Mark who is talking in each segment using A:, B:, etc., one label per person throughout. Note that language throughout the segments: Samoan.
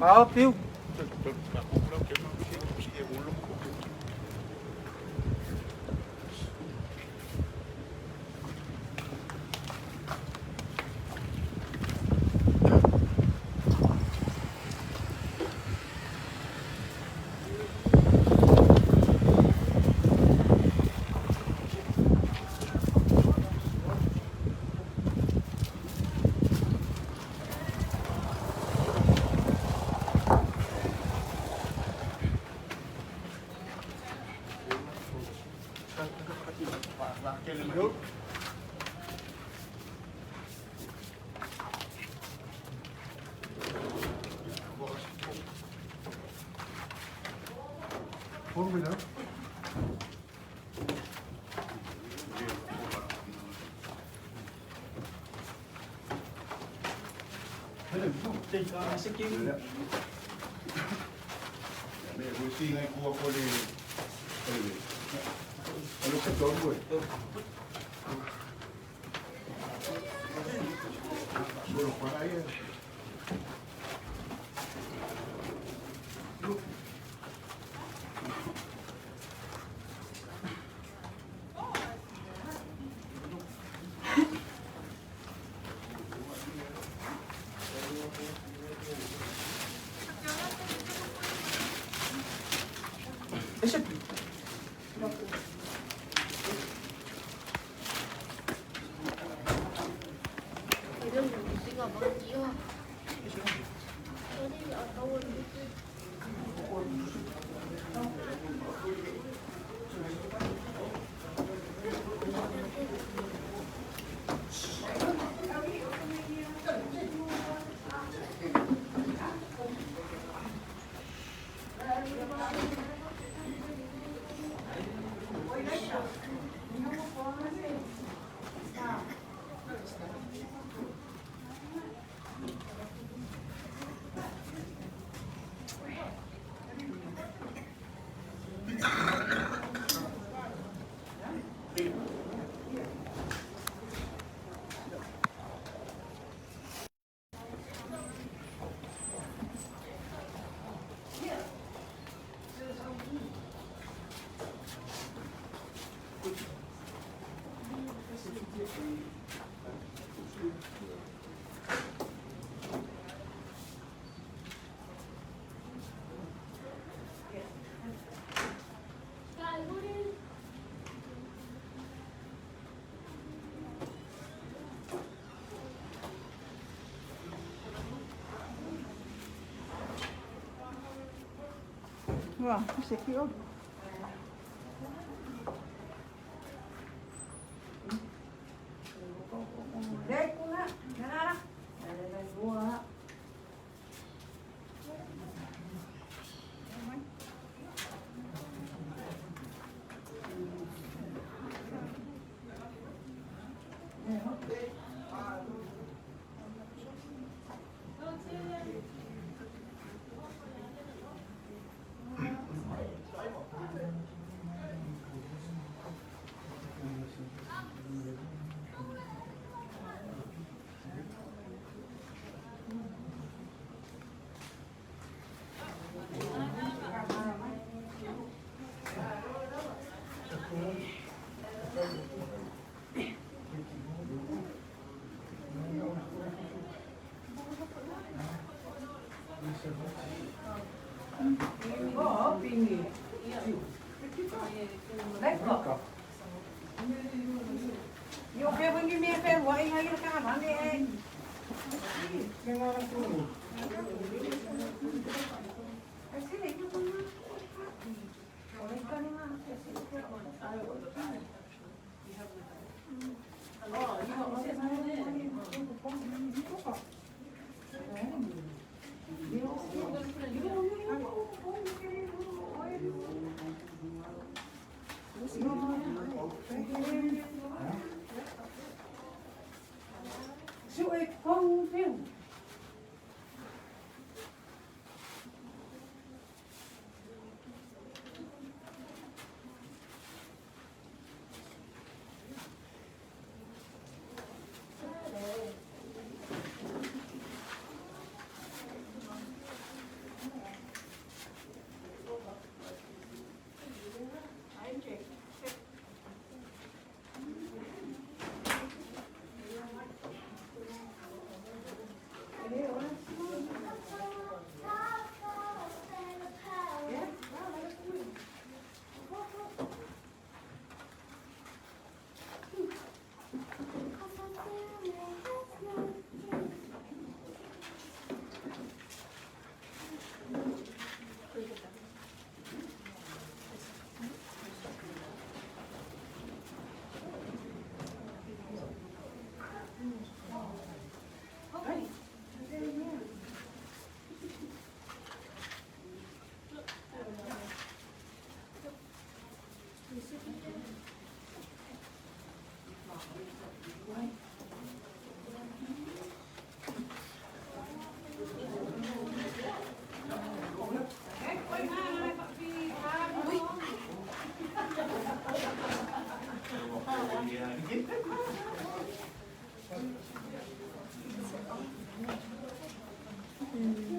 A: Ao piu. I-post.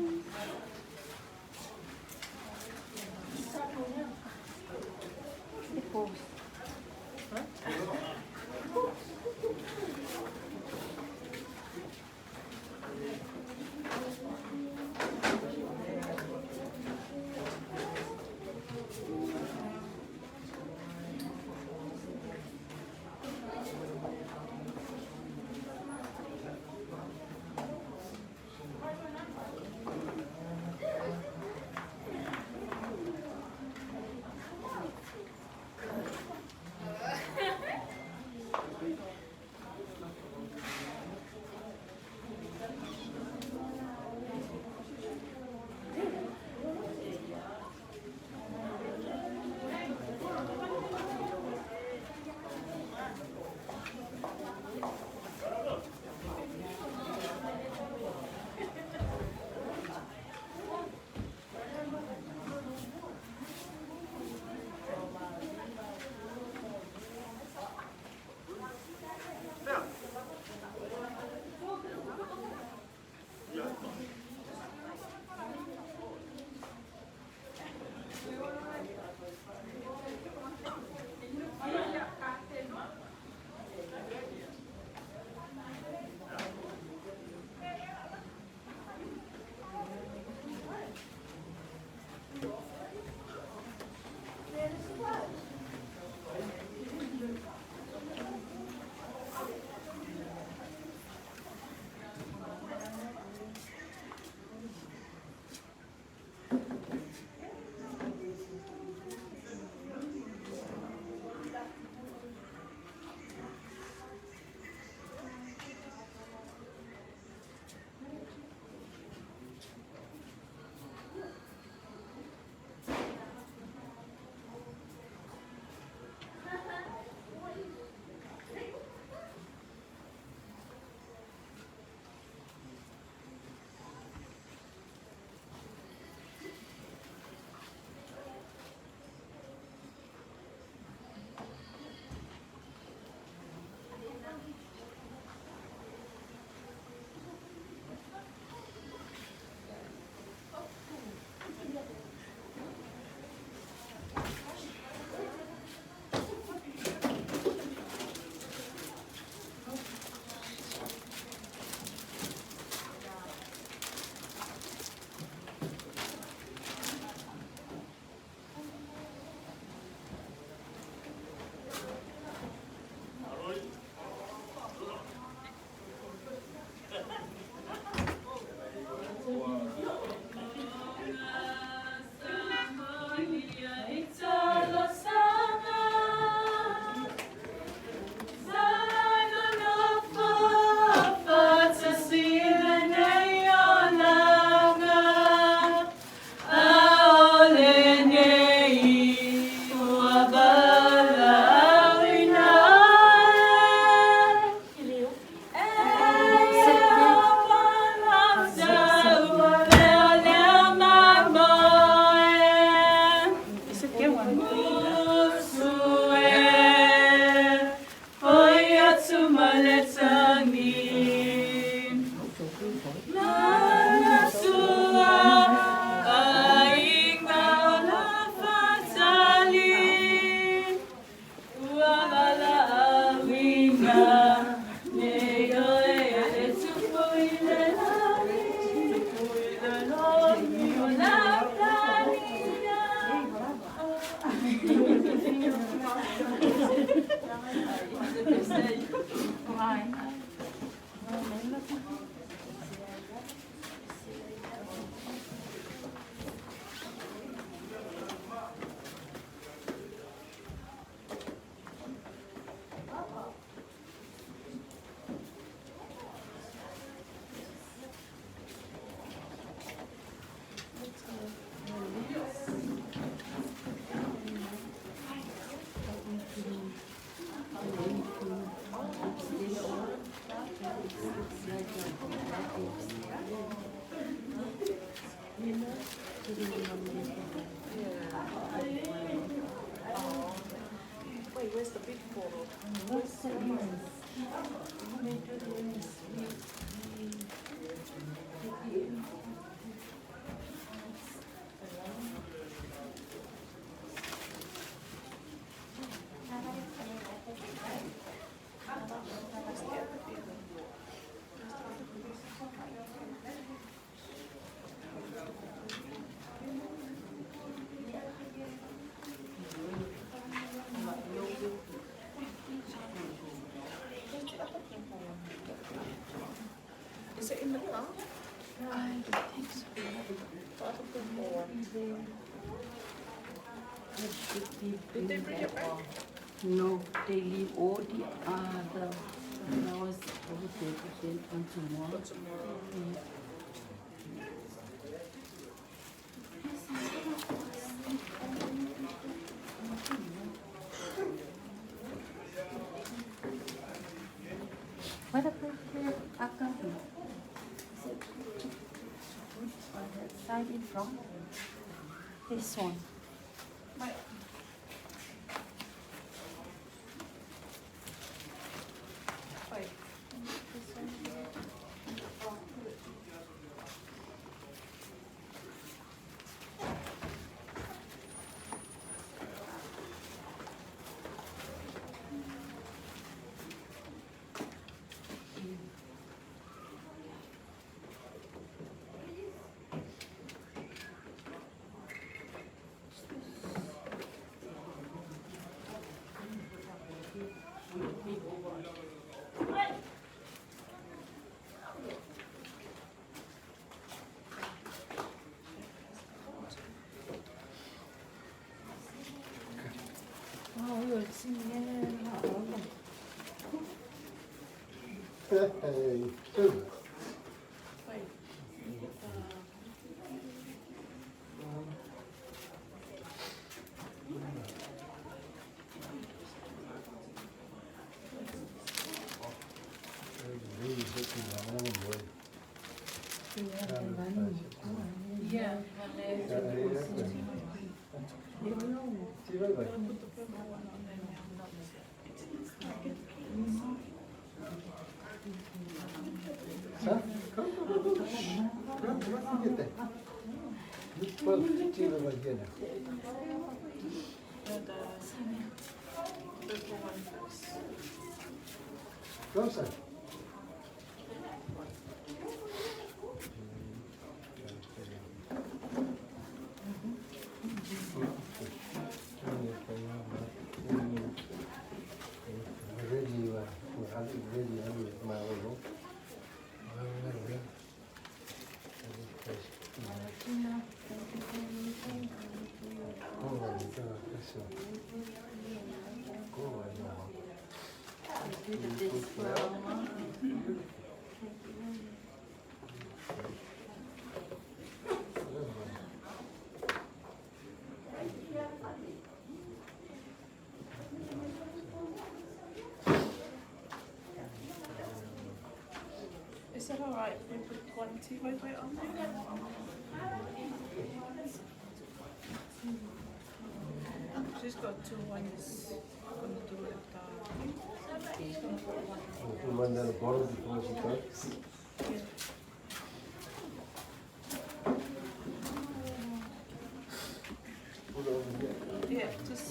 A: don't think so.
B: Did they bring it back?
A: No, they leave all the other flowers over there to send on tomorrow.
B: Tomorrow.
A: Yeah. What about the agave? Is it to put on that side in front? This one.
B: Wait. Wait. This one here. Oh, put it.
A: 아, 열심히 해.
C: Hey, super.
B: Wait. Yeah. Put the purple one on there now.
C: Så, kom, kom, kom, kom. Kom, kom, get det. Nu prøver vi igen.
B: The purple one first.
C: Kom så.
A: This flower.
B: Is that alright if we put one tea by way on there? She's got two ones. Gonna do it at the. She's gonna put one.
C: Put one down the bottom before she goes.
B: Yeah.
C: Put it over here.
B: Yeah, just.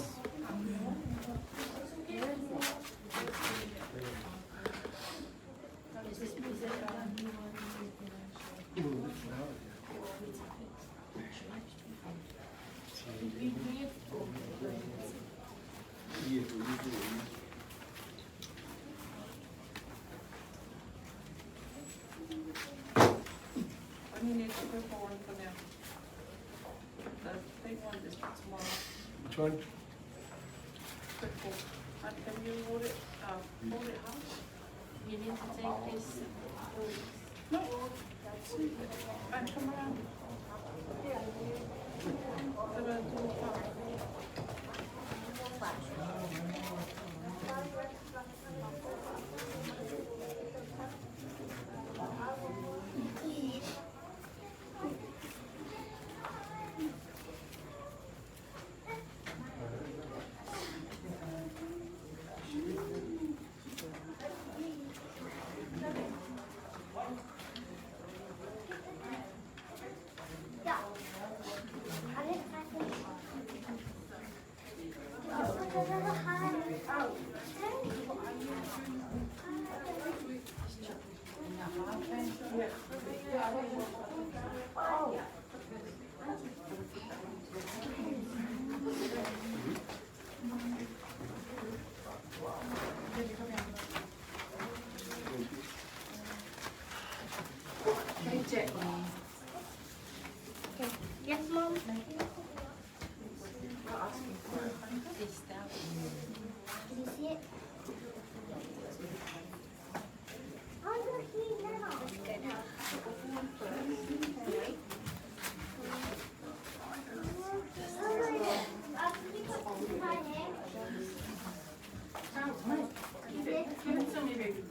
A: Is this is it a new one?
B: Only need the purple one for now. The big one is for tomorrow.
C: Which one?
B: Purple. And can you hold it, fold it half?
A: You need to take this.
B: No. Leave it. And come around. I'm gonna do half.
D: Yes, Mom. Can you see it? Oh, look, he's now. That's good, huh?
B: Give it to me, baby.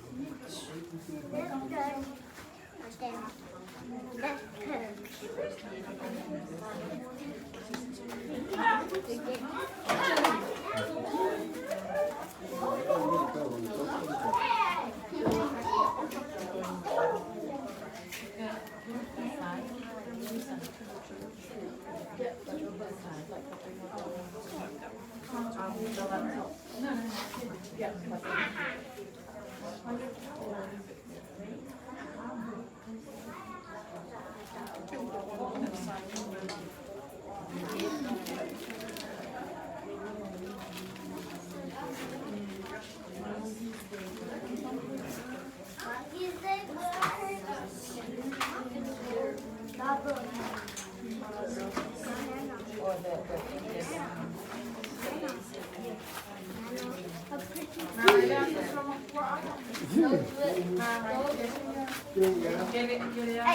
B: Get it, get it out.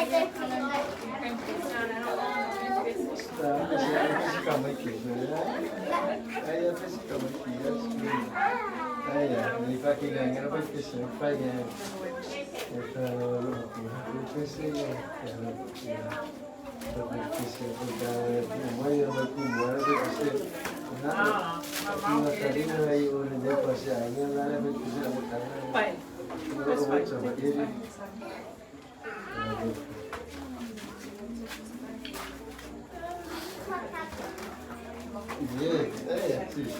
B: Fine.
C: Ja, præcis.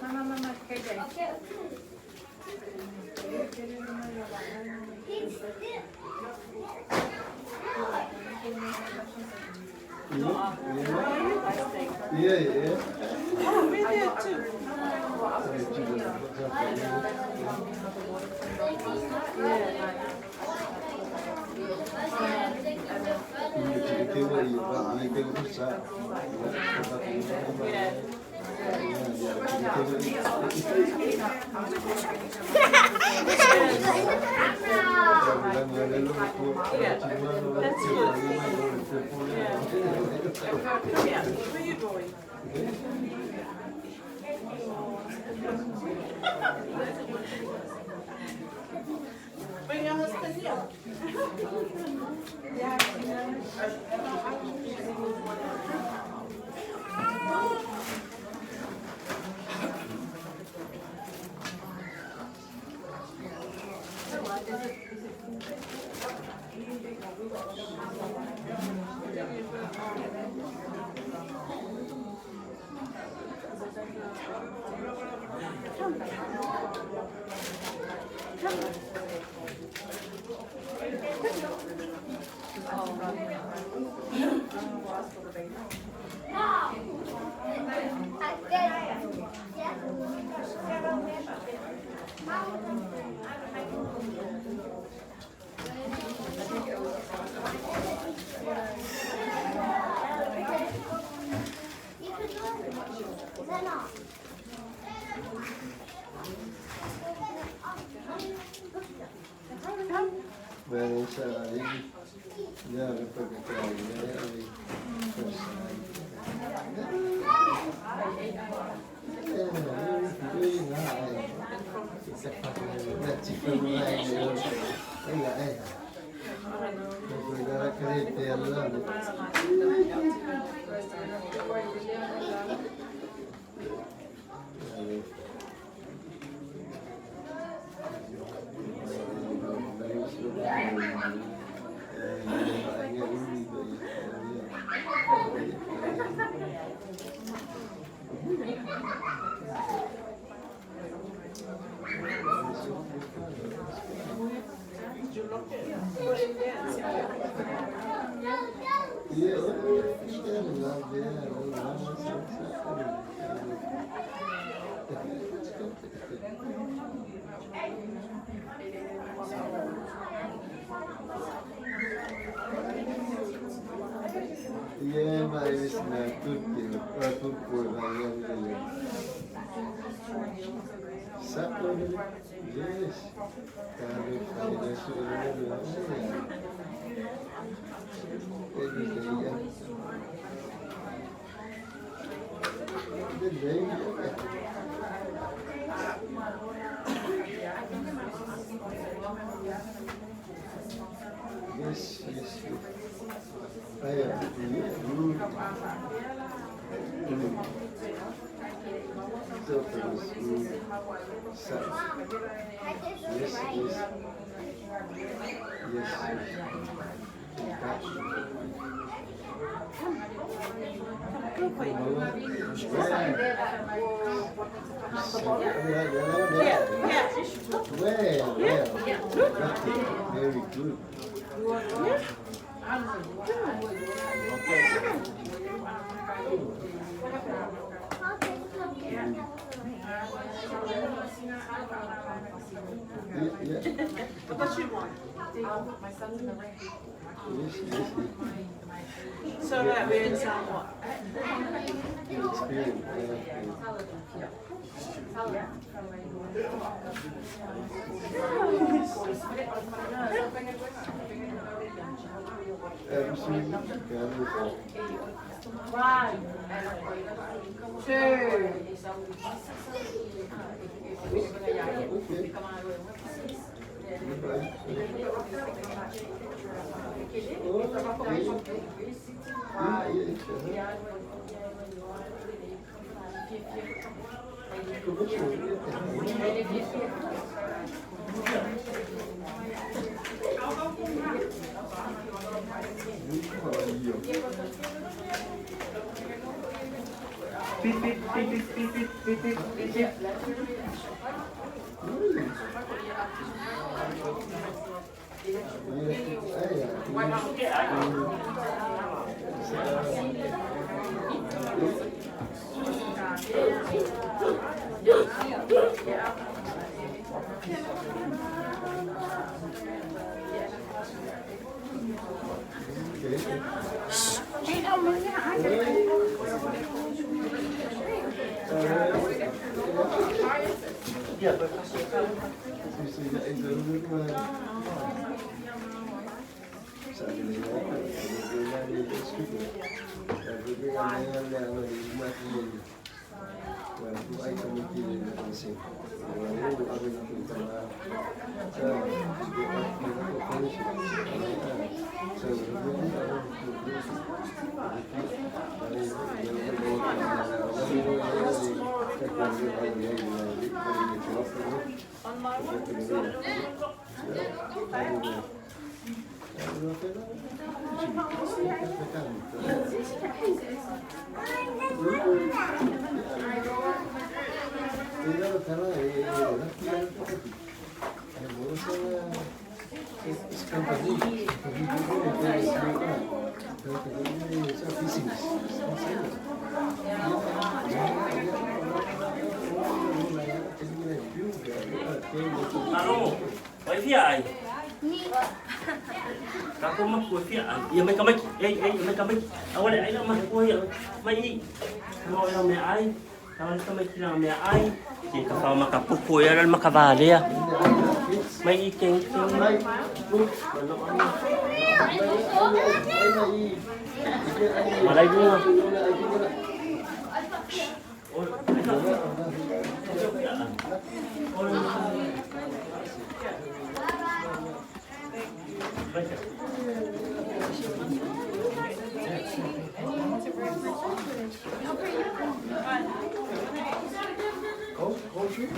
B: Mama, mama, KJ.
C: Yeah.
B: Oh, we did too. Come here. Where are you going? Bring your husband here. So that means what?
E: Mano, oi fia ai. Kako ma ko fia ai. Ia mai kamai. Ei ei mai kamai. Awale ai la ma ko ia. Mai i. Mo ia me ai. Tawale kamai ki la me ai. Ke ka fa ma ka poko ia la ma ka valea. Mai i keng keng. Malai bunga.
C: Cold, cold shoes?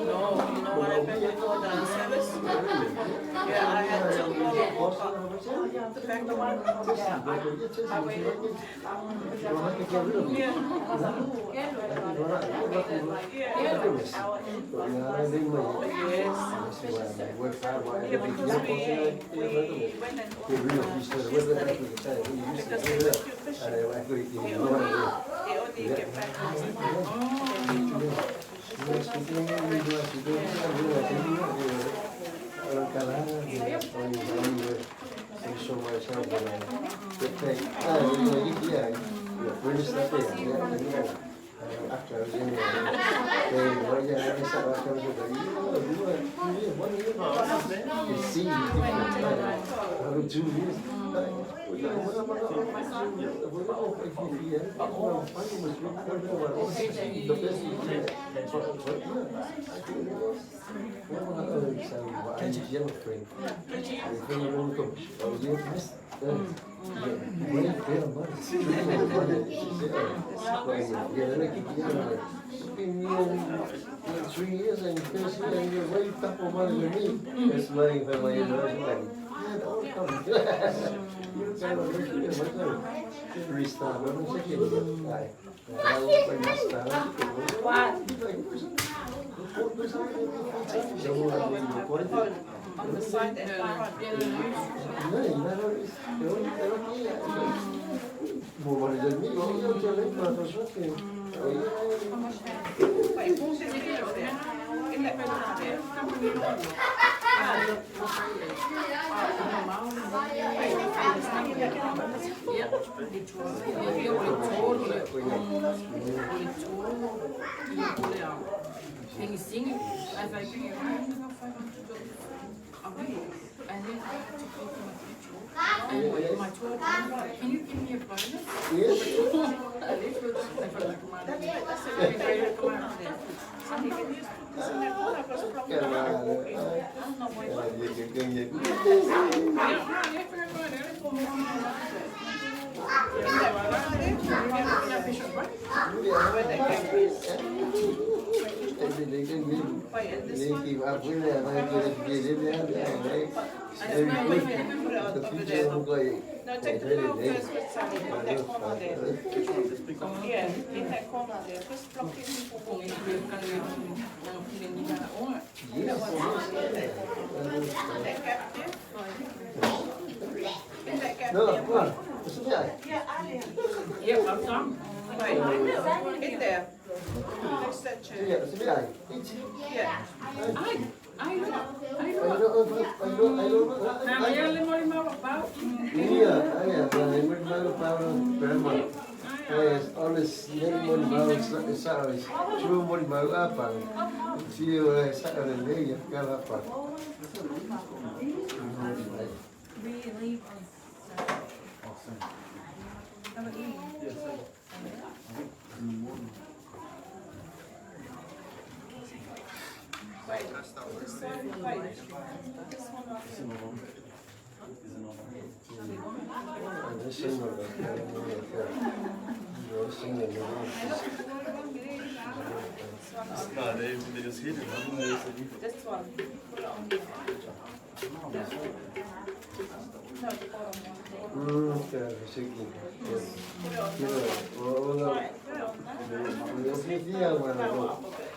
B: No, you know what happened before the service? Yeah, I had to go the back one. Yeah, I waited. Yes. Yeah, because we went and ordered fish yesterday. Because they were still fishing. They only get back on Sunday. On the side and the front. Wait, who's in there? In that corner there.
A: Can you give me a bonus?
B: No, take the flower first with Sally, on that corner there. Yeah, in that corner there. Just block in people walking. That gap there. In that gap there. Yeah, Ali. Wait, in there. Next to that chair. Yeah.
A: We leave on Saturday. How about you?
B: Wait, this one, wait. This one right here. This one. Put it on here. No, the bottom one. Put it on there. Try it. Put it on there. Go up a bit.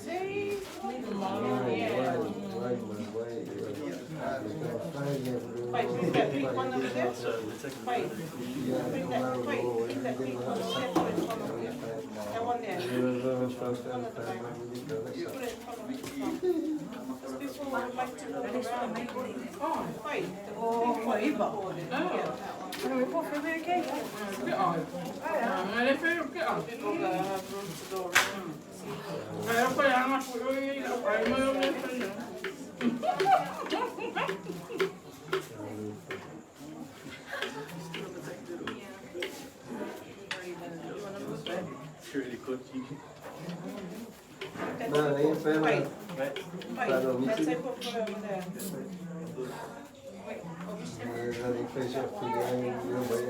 B: See? Wait, bring that pink one over there. Wait, bring that, wait, bring that pink one over there. Put it in front of you. That one there. One at the back. Put it in front of you. Because people would like to walk around. Wait, the pink one before then. Yeah, that one. People have room to go around. That table, wait, wait, that table put over there. Wait, put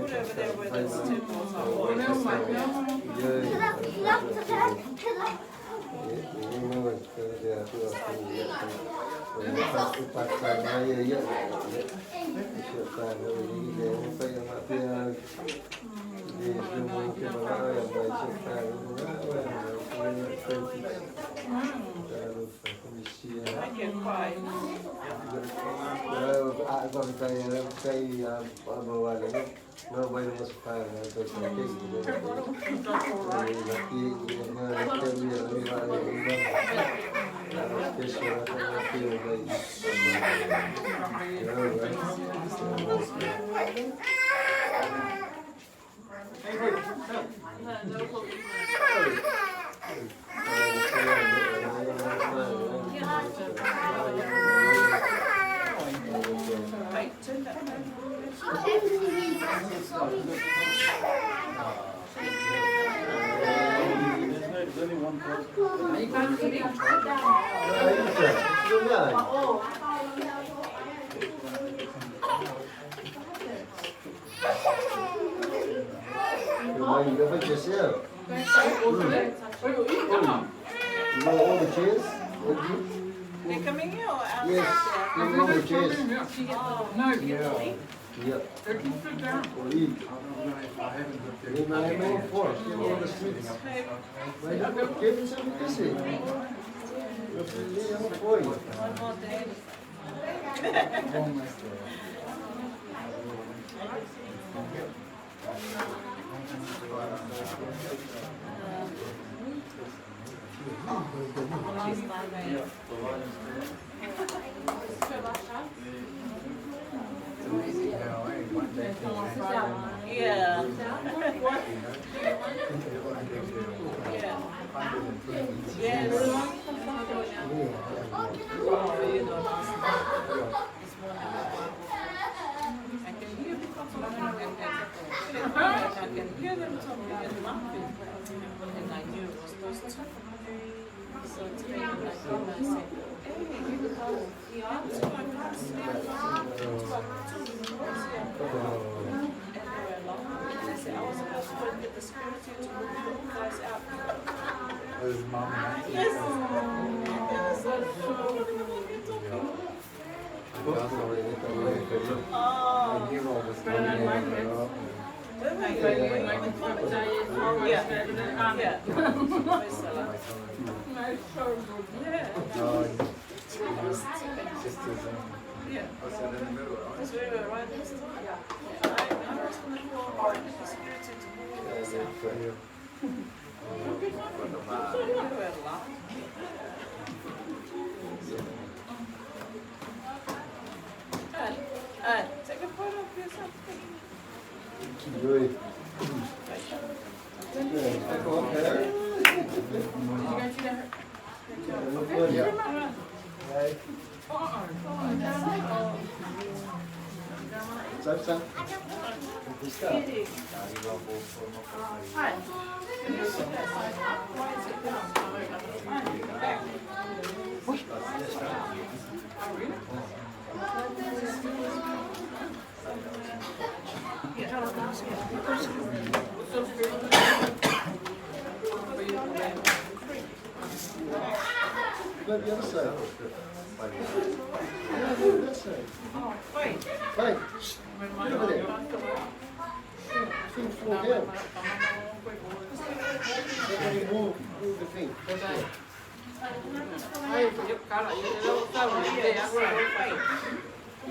B: over there where those tables are. I get quiet. Wait, turn that way.
C: You want all the chairs?
B: They're coming here or outside?
C: Yes, you want all the chairs.
F: No,
C: Yeah.
F: they can sit down.
C: Or eat.
B: One more day. Yeah. Yeah. Yes. Oh, you know, this morning I can hear people talking and I can hear them talking and laughing, and I knew it was those two. So today when I come, I said, hey, two, I can't sleep. Two girls here. And they were laughing. And I said, I was supposed to go and get the security to move you guys out. Yes. Yes. I don't know what you're talking. Oh. Yeah. Yeah.
F: No, it's so good.
B: Yeah. Yeah. Because we were right next door. I was going to go and get the security to move you guys out. They were laughing. Take a photo of yourself.
F: Did you go to the...
C: Go the other side. Yeah, go that side.
B: Wait.
C: Hey, look at it. Thing fall down. Somebody move the thing. That's it. You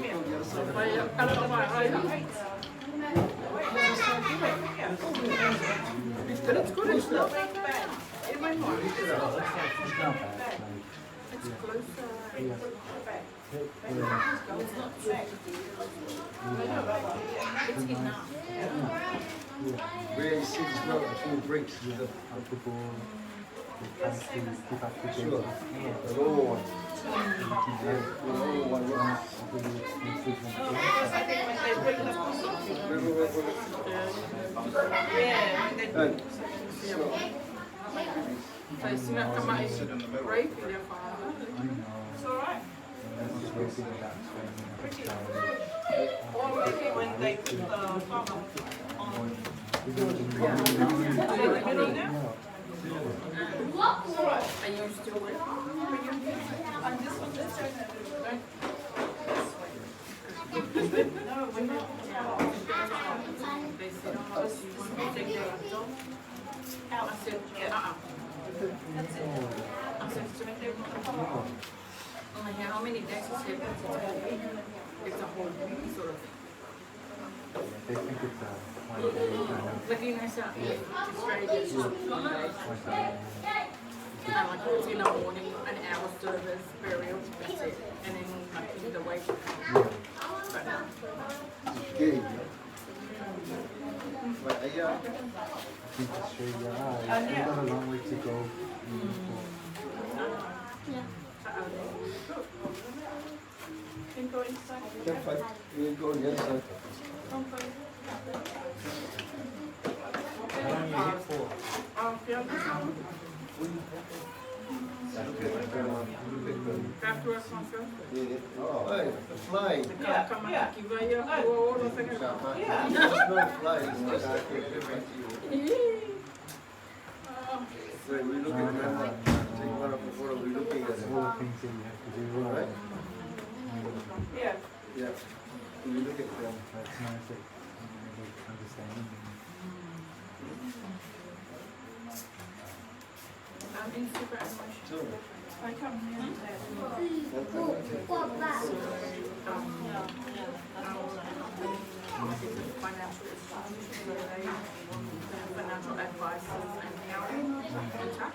C: go the other side. Lift it up. Lift it up. Lift it up.
G: It's not bad. Like, yeah. Yeah.
C: Where you see it's not between bricks.
G: Yeah, comfortable. They're trying to keep up to date.
C: Sure.
G: Yeah.
C: The lower one. Yeah, the lower one.
G: Not overly expensive and
C: Wait, wait, wait, wait.
B: Yeah.
C: Hey, so,
G: I know.
B: It's all right.
G: And that's just waiting without spending up a salary.
B: Or maybe when they put the farmer on.
G: Is it in the middle now?
F: And you're still with?
B: And this one, this one. No, when they put the farmer
F: They said, oh, you want to take the dog? I said, uh-uh.
B: That's it.
F: I said,
B: When they put the farmer on.
F: I'm like, how many days is it? It's a whole week. It's a whole week sort of thing.
G: They think it's a 1 day kind of
F: Like, you know, so Australia is just 1 day.
G: one day.
F: And like it's in the morning, an hour service, burial, that's it. And then like in the wake.
G: Yeah.
F: But no.
C: okay. But, yeah.
G: I think Australia, it's still got a long way to go.
B: Can go inside.
C: Come fight. You go on the other side.
G: How long you here for?
C: Look at grandma. Look at grandma.
F: After us on Thursday.
C: Yeah, yeah. Oh, hey, the fly.
B: Yeah, yeah. Yeah.
C: It's not a fly. It's just a Wait, we look at grandma. Take one of the photo. We looking at it.
G: All the things that you have to do.
C: Right?
B: Yeah.
C: Yeah. We look at grandma.
G: It's nice that like understanding.
F: I'm in superannuation.
C: So,
B: I come here.
F: It's a financial institution, so they have financial advisors and accounting and tax.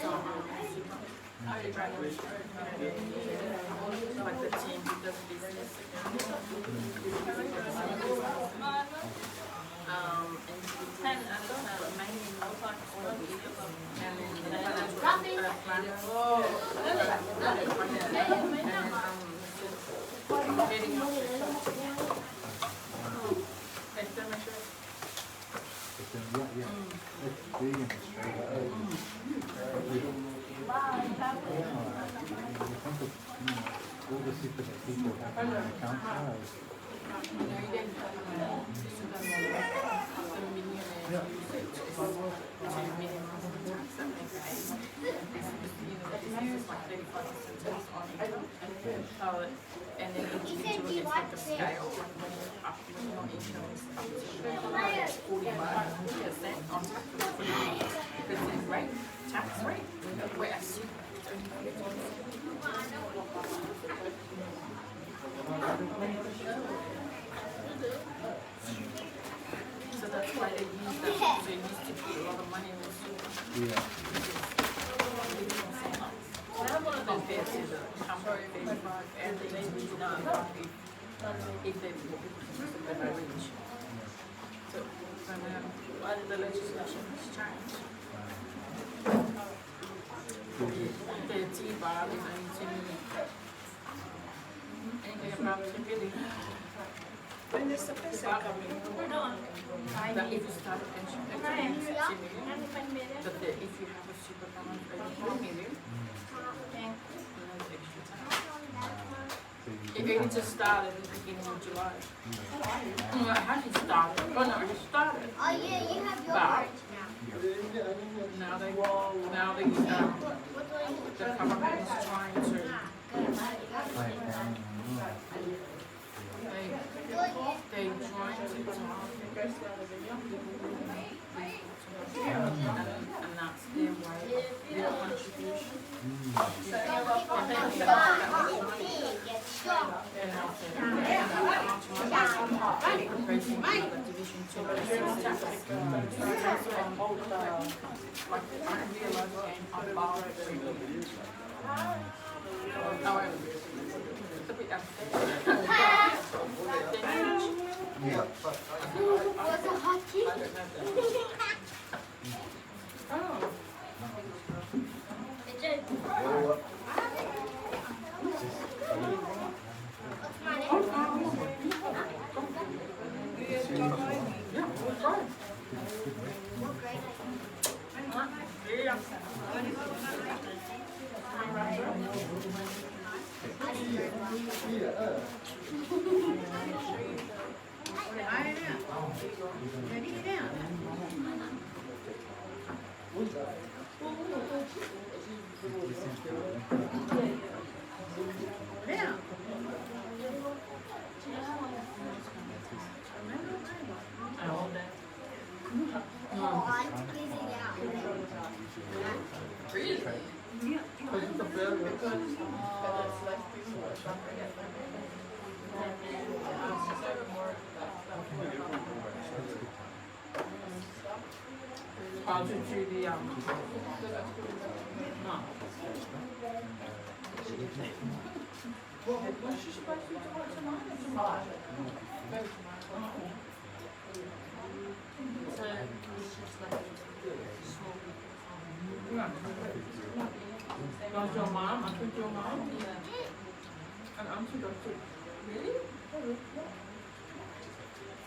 F: So I'm in super. Superannuation. Like the team who does business accounting. And but mainly and then the financial planner. And then heading up the Expenditure.
G: But then, yeah. It's big in Australia. Yeah, you think of, all the super that people have in their accounts now.
F: You know, then the millionaires use it to minimize the tax that they pay. You know, the business is like 35% tax on income. So, and then individually it's like a scale, like when you're up, when your income is up to 45% on tax, 40% rate, tax rate, whereas super it's only 15%. So that's why they use that. They used to put a lot of money in the super.
G: Yeah.
F: Compared to the company and the individual if they if they're rich. So, the legislation has changed. The T-bar is only 10 million. Anything above 10 million.
B: When is the person coming?
F: But if you start a pension, it's only 10 million. But if you have a super fund over 4 million, then there's extra tax.
G: So you
F: It only just started at the beginning of July. No, it hasn't started. Oh no, it has started.
D: Oh yeah, you have your
F: But-
D: orange now.
F: Now they, now the,
D: What do I need?
F: the government is trying to, they trying to target and that's their way of their contribution. And they're proposing another division two tax. Like, I realise above 3 million. Oh, it's a bit unfair. They teach
D: Was a hot tea?
F: I don't know that. Oh.
D: What's my name?
F: Yeah, we'll try.
D: What grade are you?
F: Yeah.
D: Oh, I'm squeezing out.
F: Really? How to do the no. Was she supposed to do it tonight or tomorrow?
A: So it's just like a small group of
F: Yeah. Does your mom, I think your mom,
A: Yeah.
F: and auntie does too.
A: Really?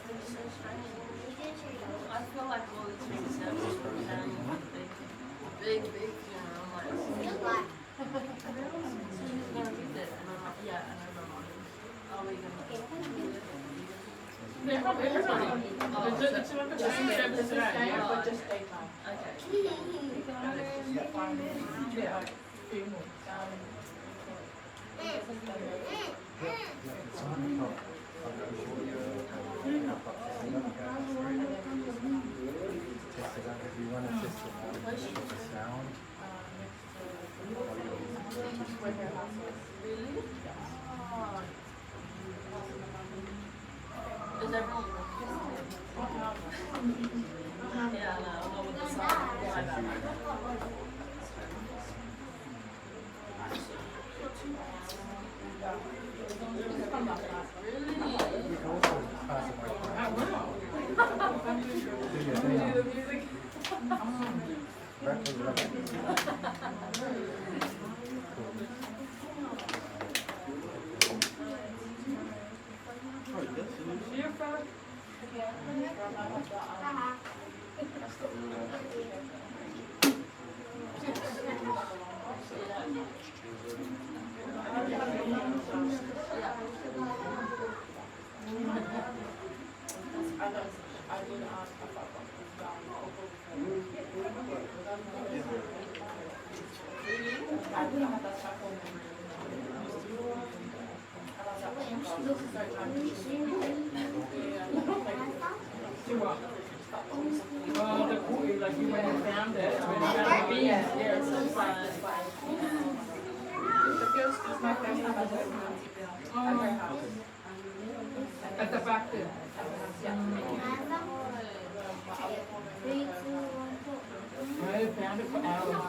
A: That's so strange. I feel like all the church services were planning a big, big, big funeral. I'm like, so who's gonna be there? And I'm like, yeah, I know my mom. Are we gonna be there?
F: They have everybody. It's like a church service today, yeah.
A: But just daytime. Okay.
F: Yeah, funeral.
G: Test it out if you want to test it out, the sound.
A: Really? Oh. Is everyone working? Yeah, no, not with the sound. My bad. Really?
G: You can also pass it like that. Do your thing.
F: Do the music.
G: Right, right.
F: Do what? Oh, the cool, like you went and found it. When you found the bees, yeah, it's so fun. Oh. At the back there.
D: 3, 2, 1, go.
F: I found it for hours.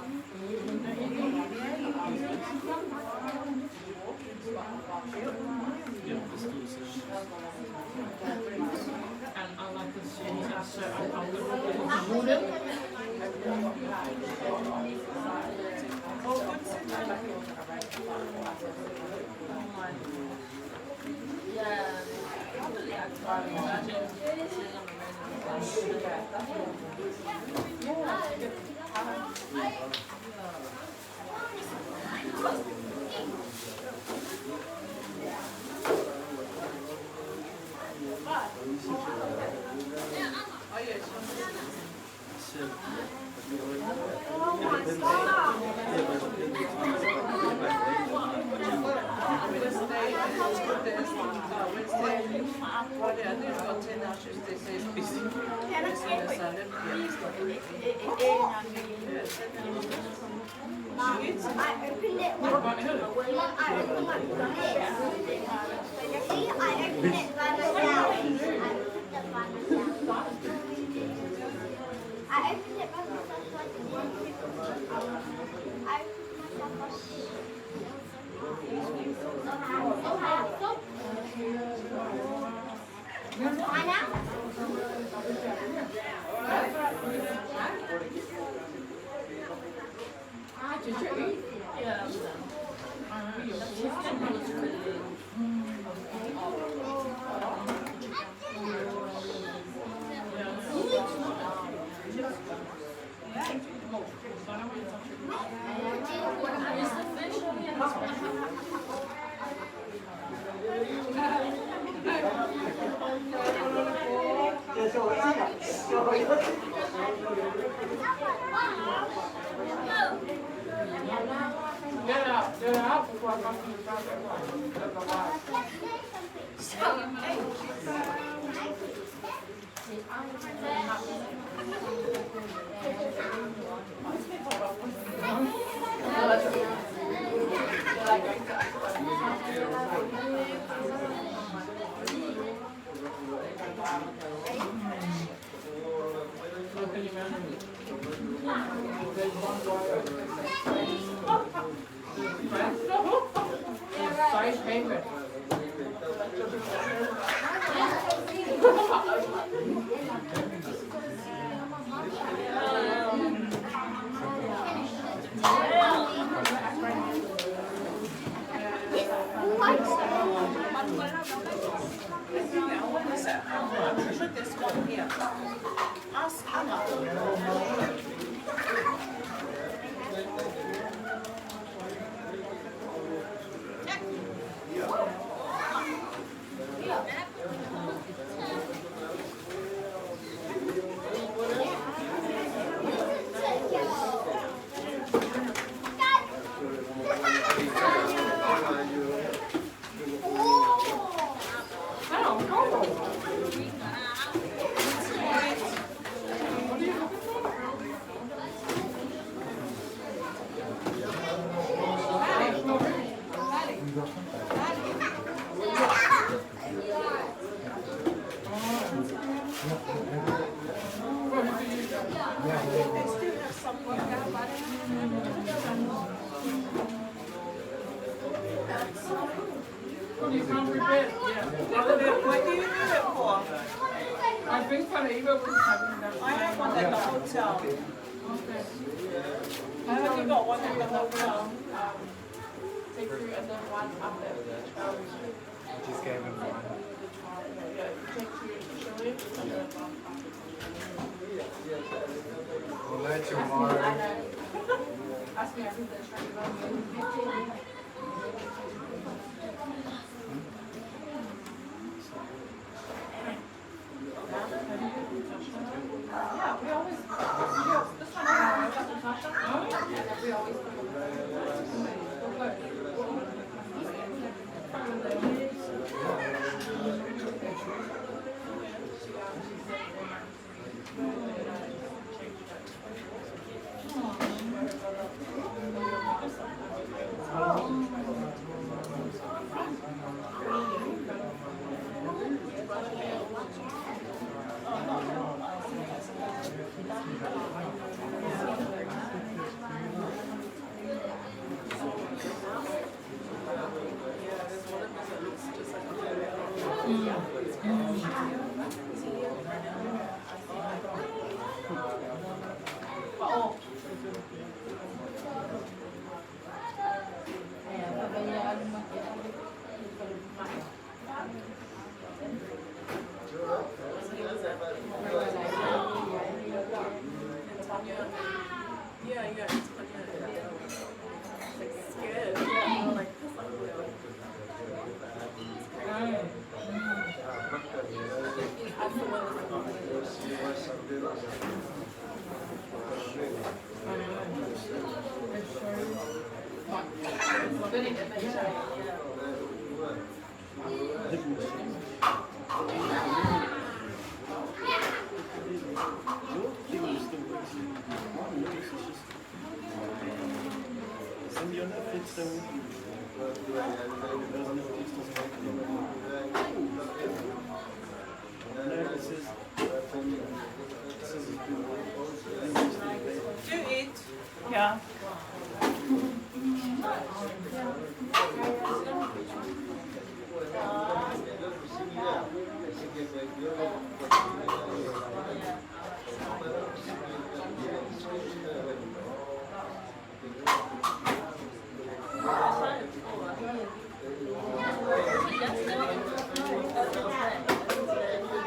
F: And I like the cheese, and so I literally wooden.
A: Yeah, probably I can't imagine sitting on a random bus.
F: Wednesday, Thursday, Wednesday, Friday, I think it's got 10 hours, Tuesday, so it's busy.
D: Mom, I opened it like, Mom, I opened like this. See, I opened it by myself. I opened it by myself. I opened it by myself so I didn't want to. I opened myself up. Anna?
A: Yeah. Is the fish only in the
H: Get out before I come to the Size paper.
F: I'm sure there's one here. Ask Anna. They still have some
H: You come prepared. Yeah.
F: What do you need it for?
H: I think Faraiba was having that.
F: I have one at the hotel.
H: Okay.
F: I only got one at the hotel.
H: Take three and then one after.
G: I just gave him one.
H: Yeah, take three initially and then one after.
G: We'll learn tomorrow.
H: Ask me everything.
F: Yeah, we always, yeah, this one I got Natasha. Yeah, we always put them. Yeah, it's funny. Like scared. Yeah, like this
H: Do you eat? Yeah.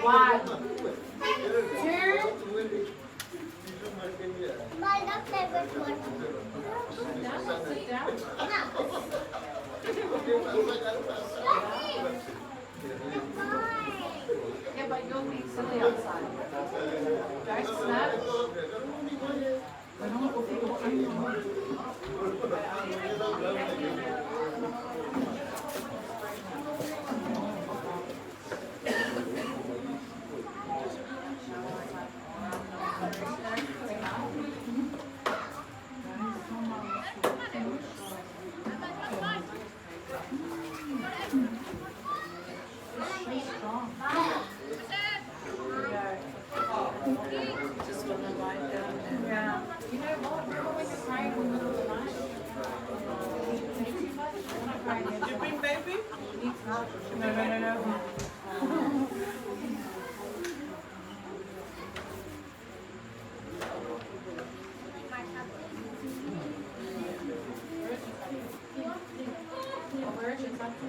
F: One, two,
D: My love favorite one.
F: sit down. Yeah, but you'll be silly outside. Don't snap.
H: Just want to lie down.
F: Yeah. You know what? Remember when you're crying in the middle of the night? Too much? You're not crying.
H: You bring baby?
F: No, no, no, no.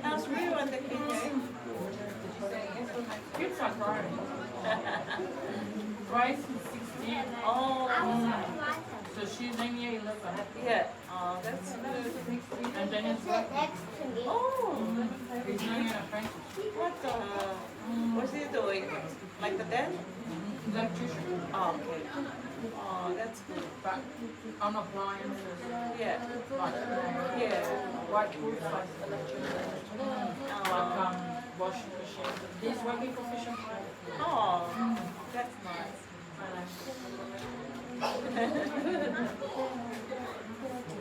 H: How's Rio and the KK?
F: Kids are crying. Bryce is 16,
H: Oh,
F: so she's only 11.
H: yeah. Oh, that's good.
F: And Daniel's
D: Sit next to me.
H: Oh,
F: he's doing an apprentice.
H: what the? What's he doing? Like the dad?
F: Electrician,
H: Oh, okay. Oh, that's good.
F: but on appliances,
H: Yeah,
F: like
H: yeah.
F: white goods, like electric, like washing machine. He's working for Fisher Price.
H: Oh, that's nice.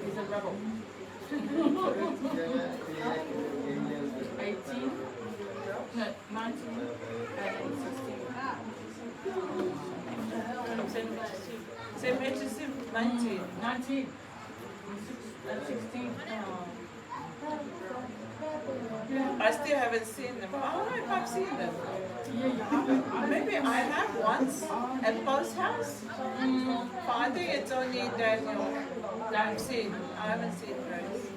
F: He's a rebel. 18, no, 19, and 16.
H: Same age as him. Same age as him, 19.
F: 19 and 16.
H: I still haven't seen them. I don't know if I've seen them.
F: Yeah, you have.
H: Maybe I have once at Paul's house. But I think it's only Daniel that I've seen. I haven't seen Grace.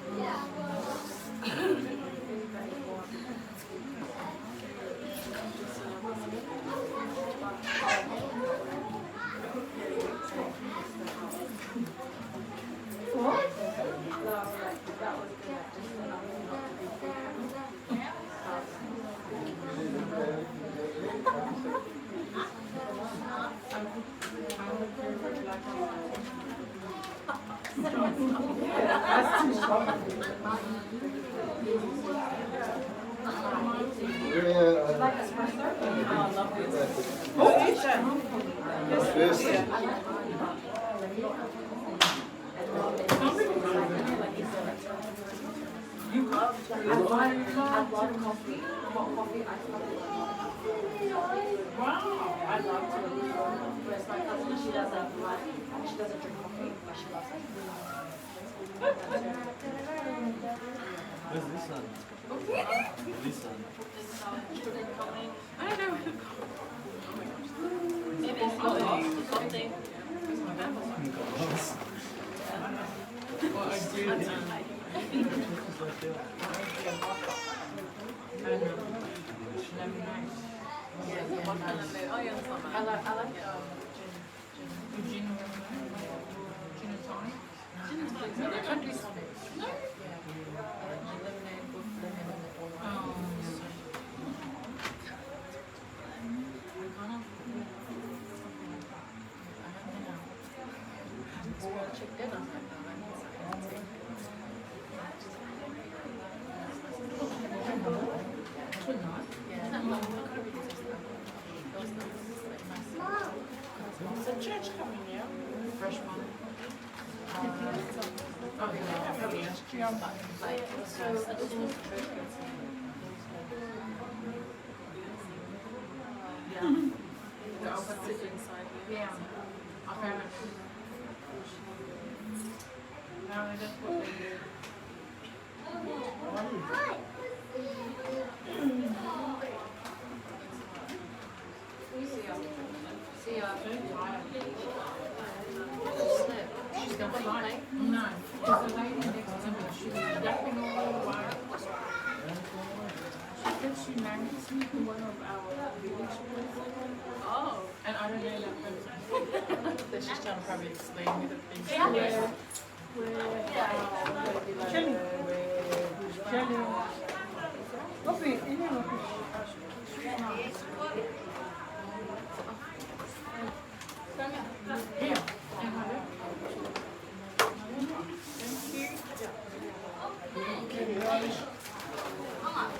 H: Oh, Ethan.
C: Yes.
H: Yeah.
F: I love coffee. Hot coffee, iced coffee. Wow. I love to. Whereas my cousin, she doesn't like, she doesn't drink coffee, but she loves it.
G: Where's this one? This one.
F: I don't know.
A: Maybe it's got lost or something.
F: Well, I do. Lemonade.
A: Oh yeah, that's not
F: I
A: bad.
F: like, I like, gin, gin, gin and tonic.
A: Gin and tonic. I don't do tonics.
F: No. Lemonade with lemon in it. Oh. I kind of something like that. I don't know.
A: I checked in. I was like, oh, I need something to take.
F: fresh one. Oh, yeah. Yeah. The opposite inside here.
I: Yeah. Apparently. Apparently that's what they do.
A: See ya.
I: Very tired.
A: She's gonna play.
I: No, because the lady next to me, she was yapping all the while. She said she marries me to one of our village person.
F: Oh.
I: And I don't know that person.
F: So she's trying to probably explain who the things
I: Yeah. Where, Here.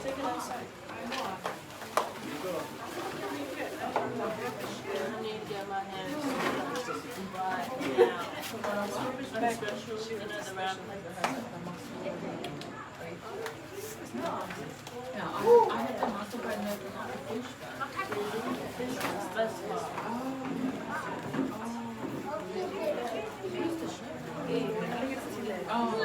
H: Take it outside.
A: I need to get my hair right now. Special, you know, the round
I: Yeah, I had the mussel but never not the fish though.
A: Fish was best part.
I: Oh.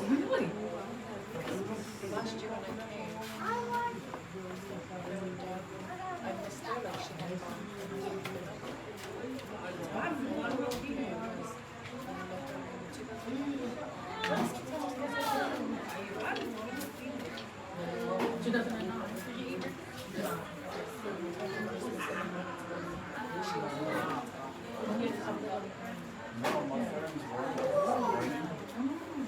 I: Really?
F: Last year when I came, and I missed her, like she had gone.
I: 2009.
G: No, my phone's working.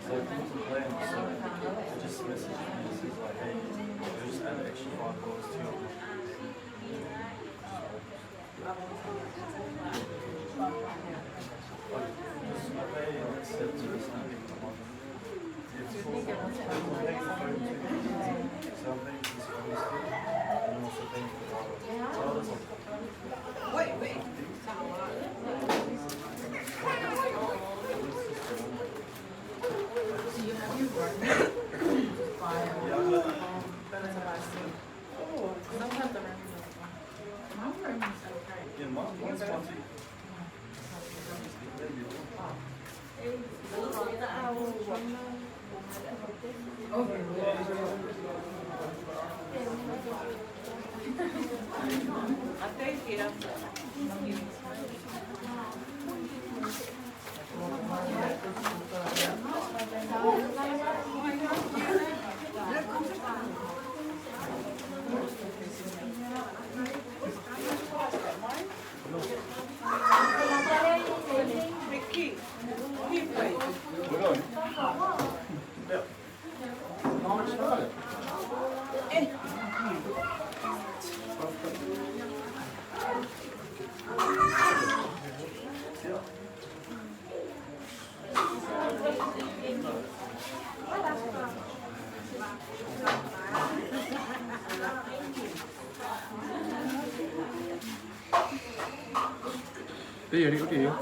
G: So I can complain, so it just messaged me and says like, hey, you just add an extra $5 to your Like, just I pay like 70 or something a month. It's for, I'm paying for phone too. So I'm paying for this phone still, and I'm also paying for the data. So that's like
H: Wait, wait.
I: Do you have your room? Just buy it.
G: Yeah, I've got
F: Better to buy some. Sometimes the room doesn't work.
I: My room is okay.
G: Yeah, mine's fine too. Maybe.
H: I think yeah. Ricky, he played.
G: We're going. Yeah. Yeah.
C: Det er det, det er.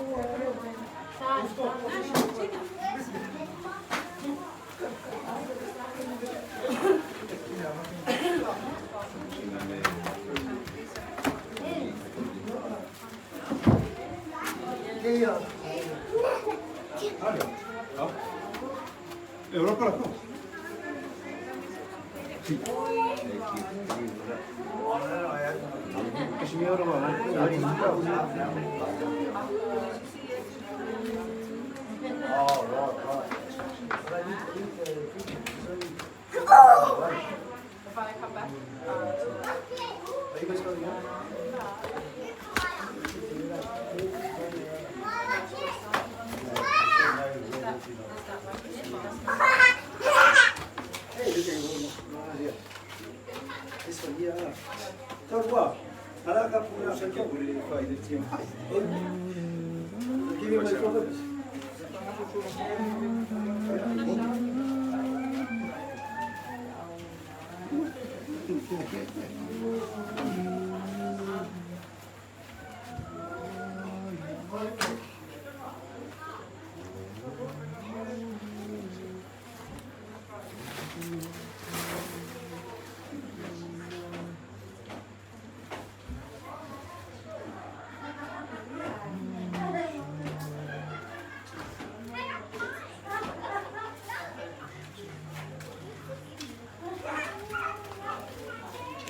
C: Ja. Europa la Sì.
G: Oh, right, right. But I need to keep the it's only-
F: If I come back,
G: Are you guys going out?
C: Hey, look at one here. This one here. Third one. Give me my problems.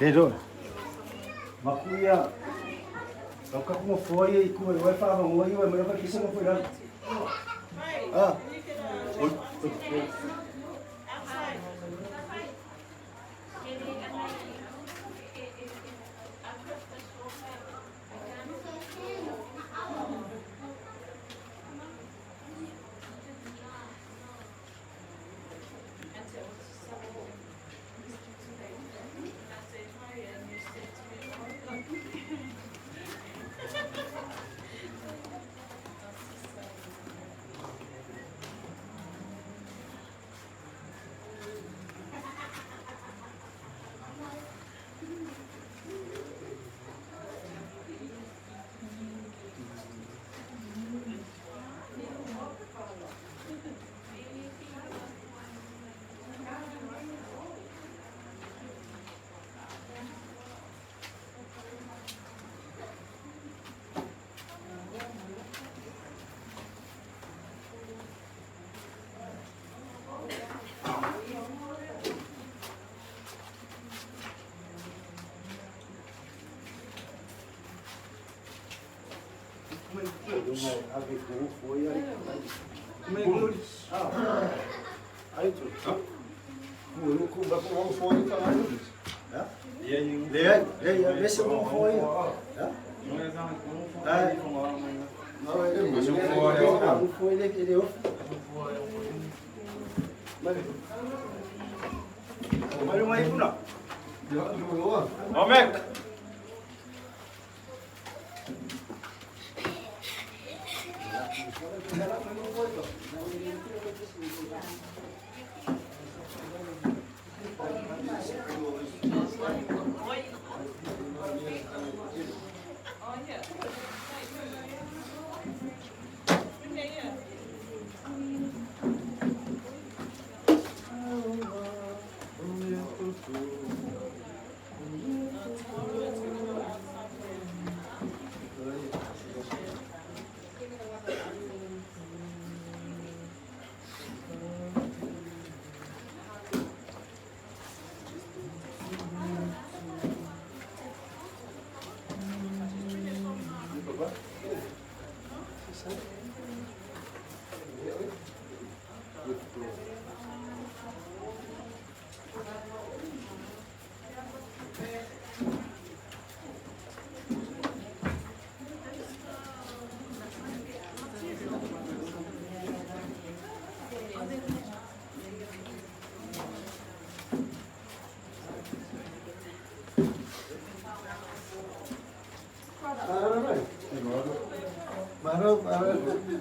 C: Ke do. Makuia. Lau ka kuma foi i ku e wai fa ma ngoi wai mai ka kisa mo foi la. Ah. Oi.
G: Omek!
D: Bye bye. Bye bye.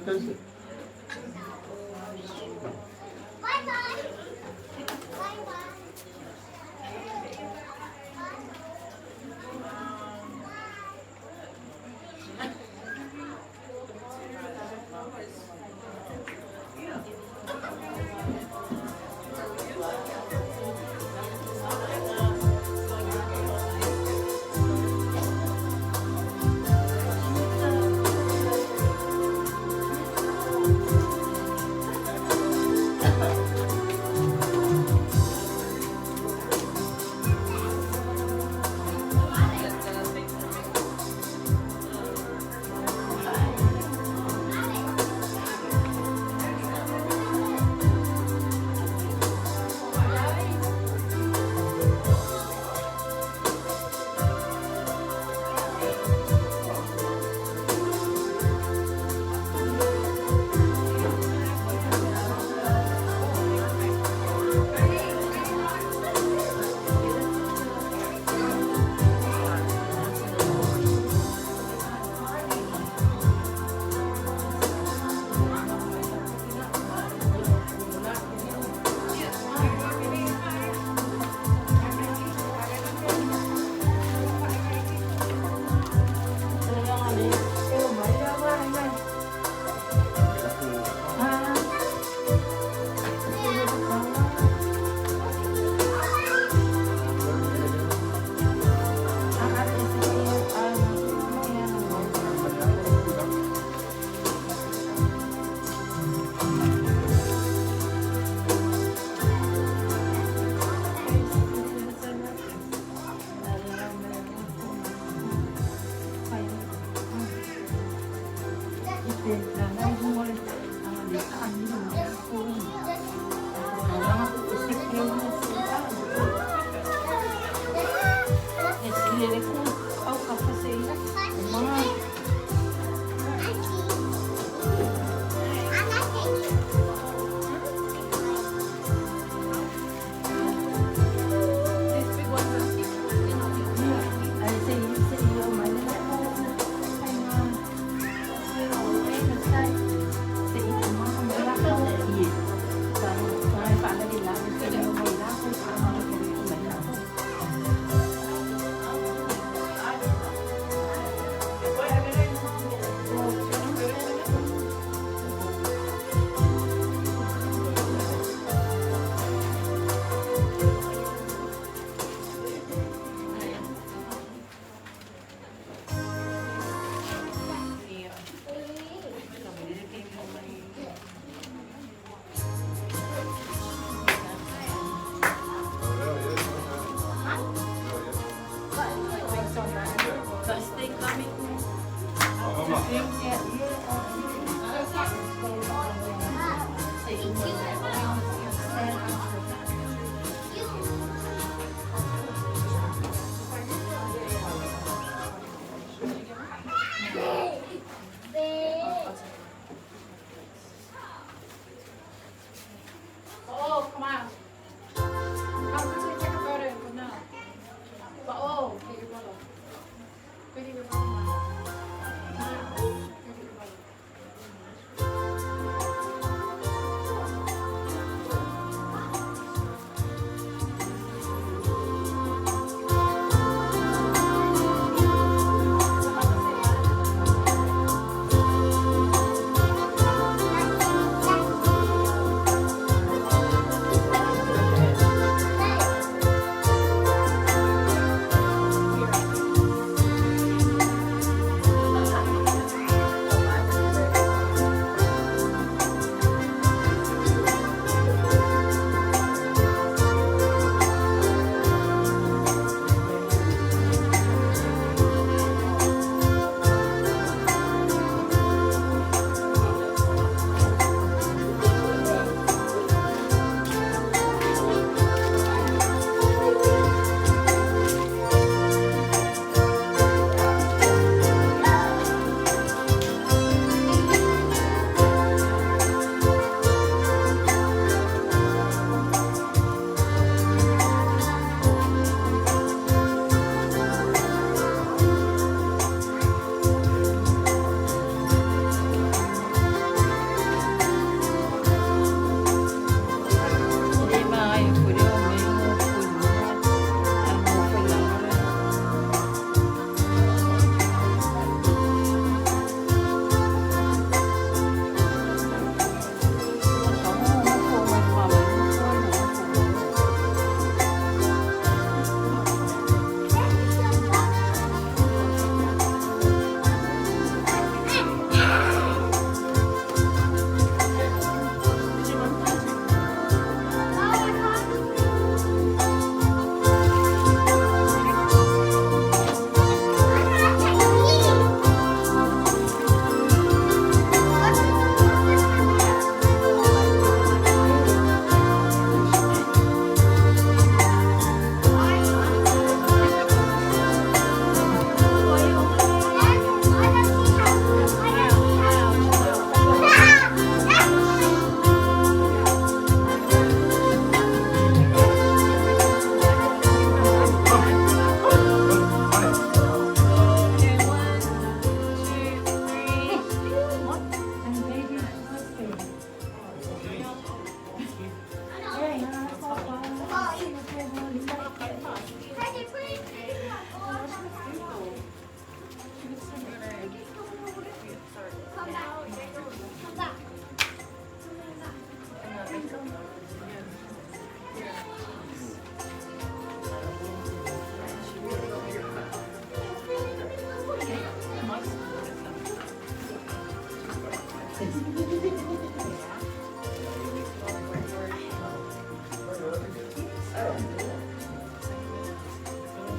G: Thank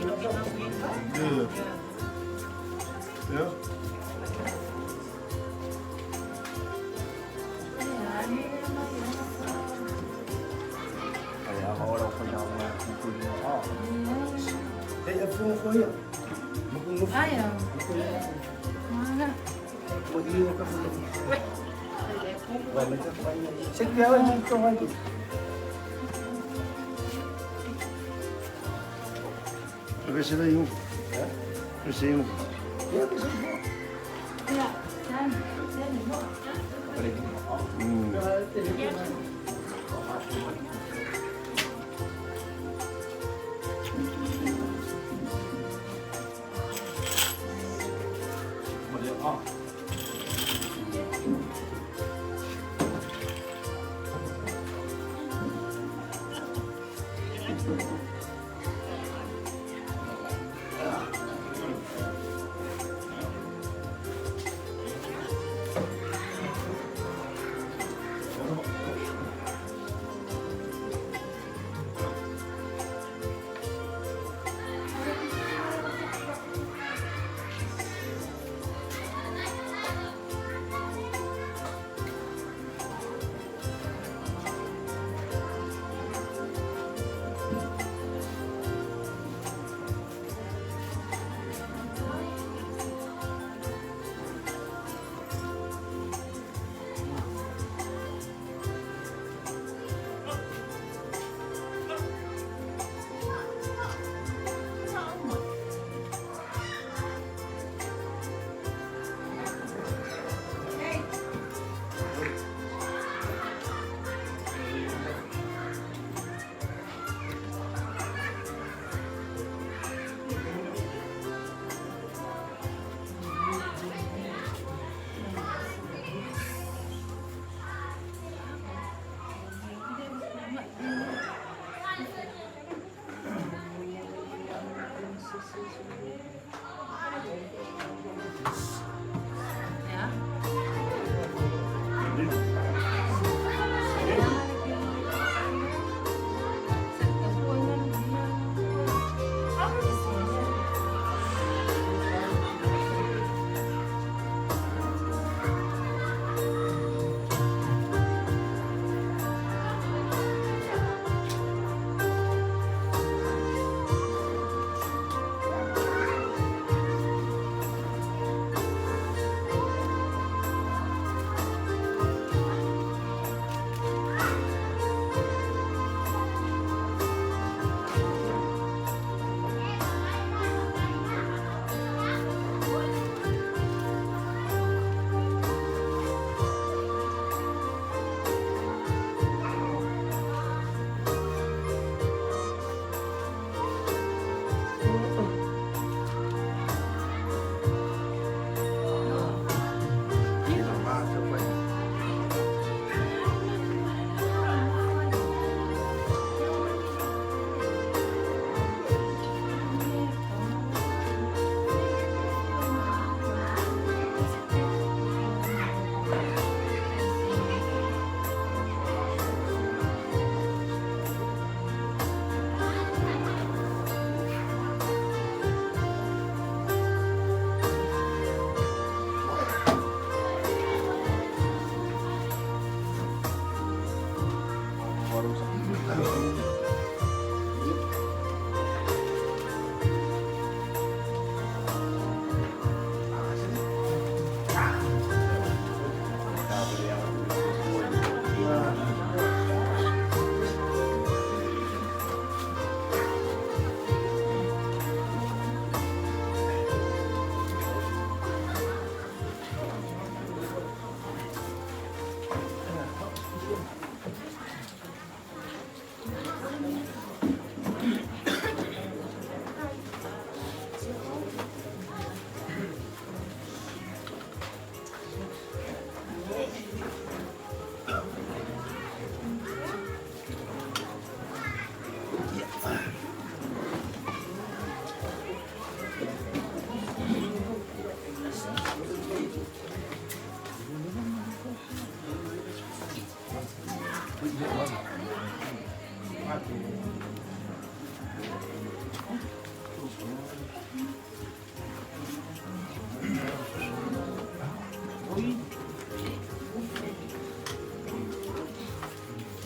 G: Yeah. Yeah.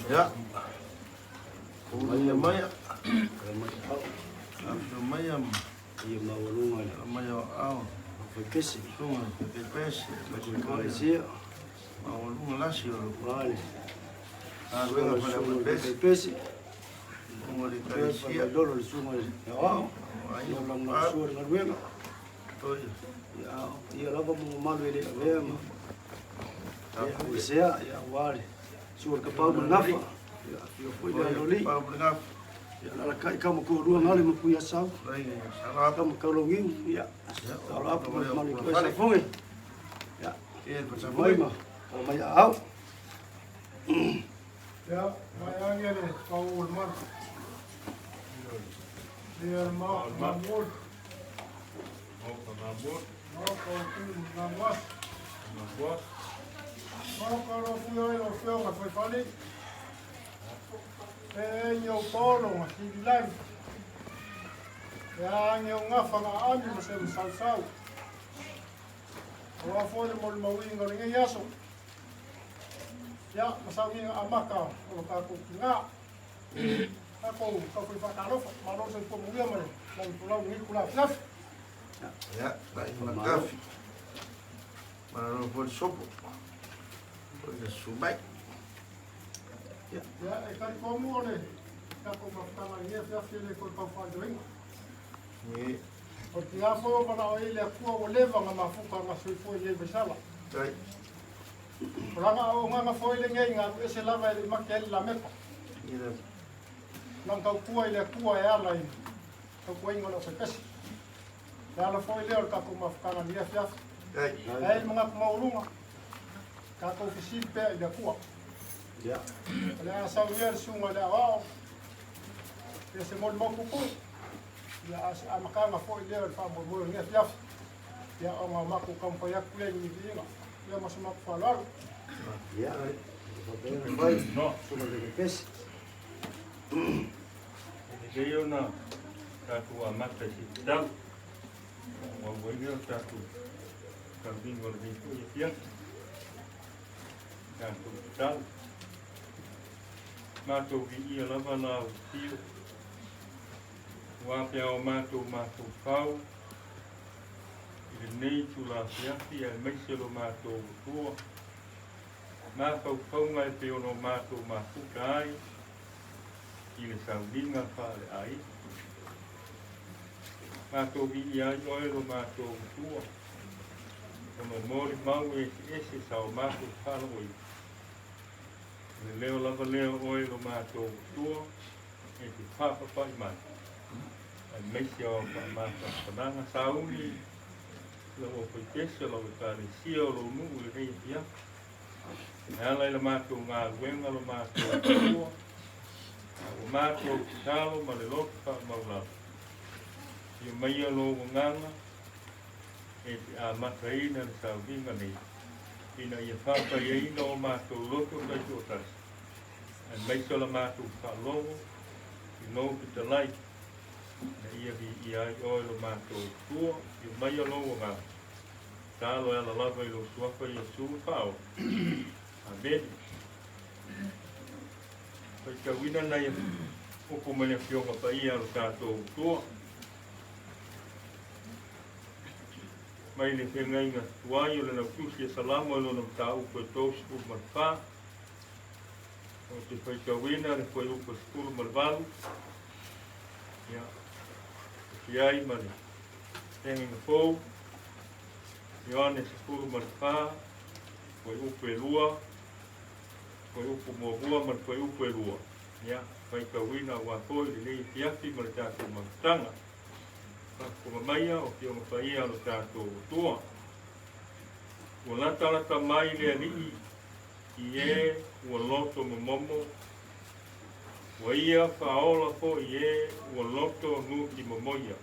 G: Ia. Ia mai. Afio mai ma.
C: Ia maualuga i le
G: Mai o ao.
C: faipese.
G: Sunga pepese.
C: Ekalesia.
G: Maualuga lasi o
C: Vale.
G: galuega fale pepese.
C: Faipese.
G: Sunga le ekalesia.
C: Lolo le susuga i le aoao. Ia lagolagosua i le galuega.
G: Toi.
C: Ia ia lava mo mamalu e le avea ma ia ia aua le sua le kapau ma le gafa. Ia afio foi le alolii.
G: Pau le gafa.
C: Ia alalakai kau ma koalua gale ma pui asau.
G: Lai sarap.
C: Kau ma kaulaugiu. Ia talo apu ma le mamalu i koe safoge. Ia
G: Ia ko
C: mai ma o mai aau.
J: Ia, mai agi le pau o le malu. Ia le ma mamol. Ma ka o tu na mas. Ma ka ro fu ai lo feo ka foi fale. E ni o polo ma si lan. Ia ni o ngafa nga ami ma se sau sau. O a foi le mo le mauinga o le ngai aso. Ia, ma sauiga amaka o lo tatou tigā. Tatou taufai faatalofa, malo le soifua manuia ma le lagifolau i lenei itula afiafi.
G: Ia, lai makafi. Malo foi le sopo. Foi le sumai.
J: Ia, e talitonu o le tatou mafutaga i lenei afiafi e le toe tau faailoaina.
G: Ia.
J: O le tigā foi ua manao ai le Atua ua leva ona mafuta na soifua i ai vaisala.
G: Tai.
J: O lana auaunaga foi lenei na alu ese lava e le i mate ai le Lameko.
G: Ia.
J: Lana tautua i le Atua e ala i tautuaina o le aufaipese. Le ala foi lea o le tatou mafutaga i lenei afiafi.
G: Tai.
J: E ai le manatu maualuga, tatou fesili pea i le Atua.
C: Ia.
J: O le a saunia le susuga i le aoao, ia se molimau puupuu, ia a o se amataga foi lea o le faamoemoe o lenei afiafi. Ia ona matou taumafai atu lea i ni viiga. Ia ma so matou faaaloalo.
C: Ia. Faapea ona fai. Susuga i le faipese.
K: E lelei ona tatou amata i se tatau faaauau ai lea o tatou tauliga o lenei foi afiafi. Tatou tatalo. Matou viia lava la afio. Ua pe ao matou mafaufau i lenei itula afiafi aemaise lo matou Atua. Mafaufauga e pei ona o matou mafuta ai i le sauniga faaleaiga. Matou viia ai oe lo matou Atua. Ona o molimau eseese sa o matou faalogoina. O le leo lava lea o oe lo matou Atua e te faapapai mai. Aemaise o au faamafanafanaga sauni lau aufaipese o lau ekalesia o lou nuu i lenei afiafi. E ala i la matou galuega lo matou Atua, a ua matou tatalo ma le loto faamaulalo. Ia maia lou agaga e te amataina le sauniga nei, ina ia faapaiaina o matou loto taitoatasi, aemaise o la matou faalogo i lou fetalai, ina ia viia ai oe lo matou Atua. Ia maia lou agaga. Tatalo e ala lava i lou suafa Iesu le Faaola. Amene. Faitauina nai upu mai le Afioga Paia o lo tatou Atua. Mai le feagaiga tuai o le lautusi a Salamo i lona mataupu e 34. Ou te faitauina le fuaiupu e 18. Ia, e ai ma le feagaiga fou. Ioane 14, fuaiupu e 2, fuaiupu muamua ma le fuaiupu e 2. Ia, faitauina aua foi lenei afiafi ma le tatou mafutaga. Faafofoga maia o Afioga Paia o lo tatou Atua. Ua latalata mai le Alii i e ua loto momomo, ua ia faaola foi i e ua loto nuti momoia.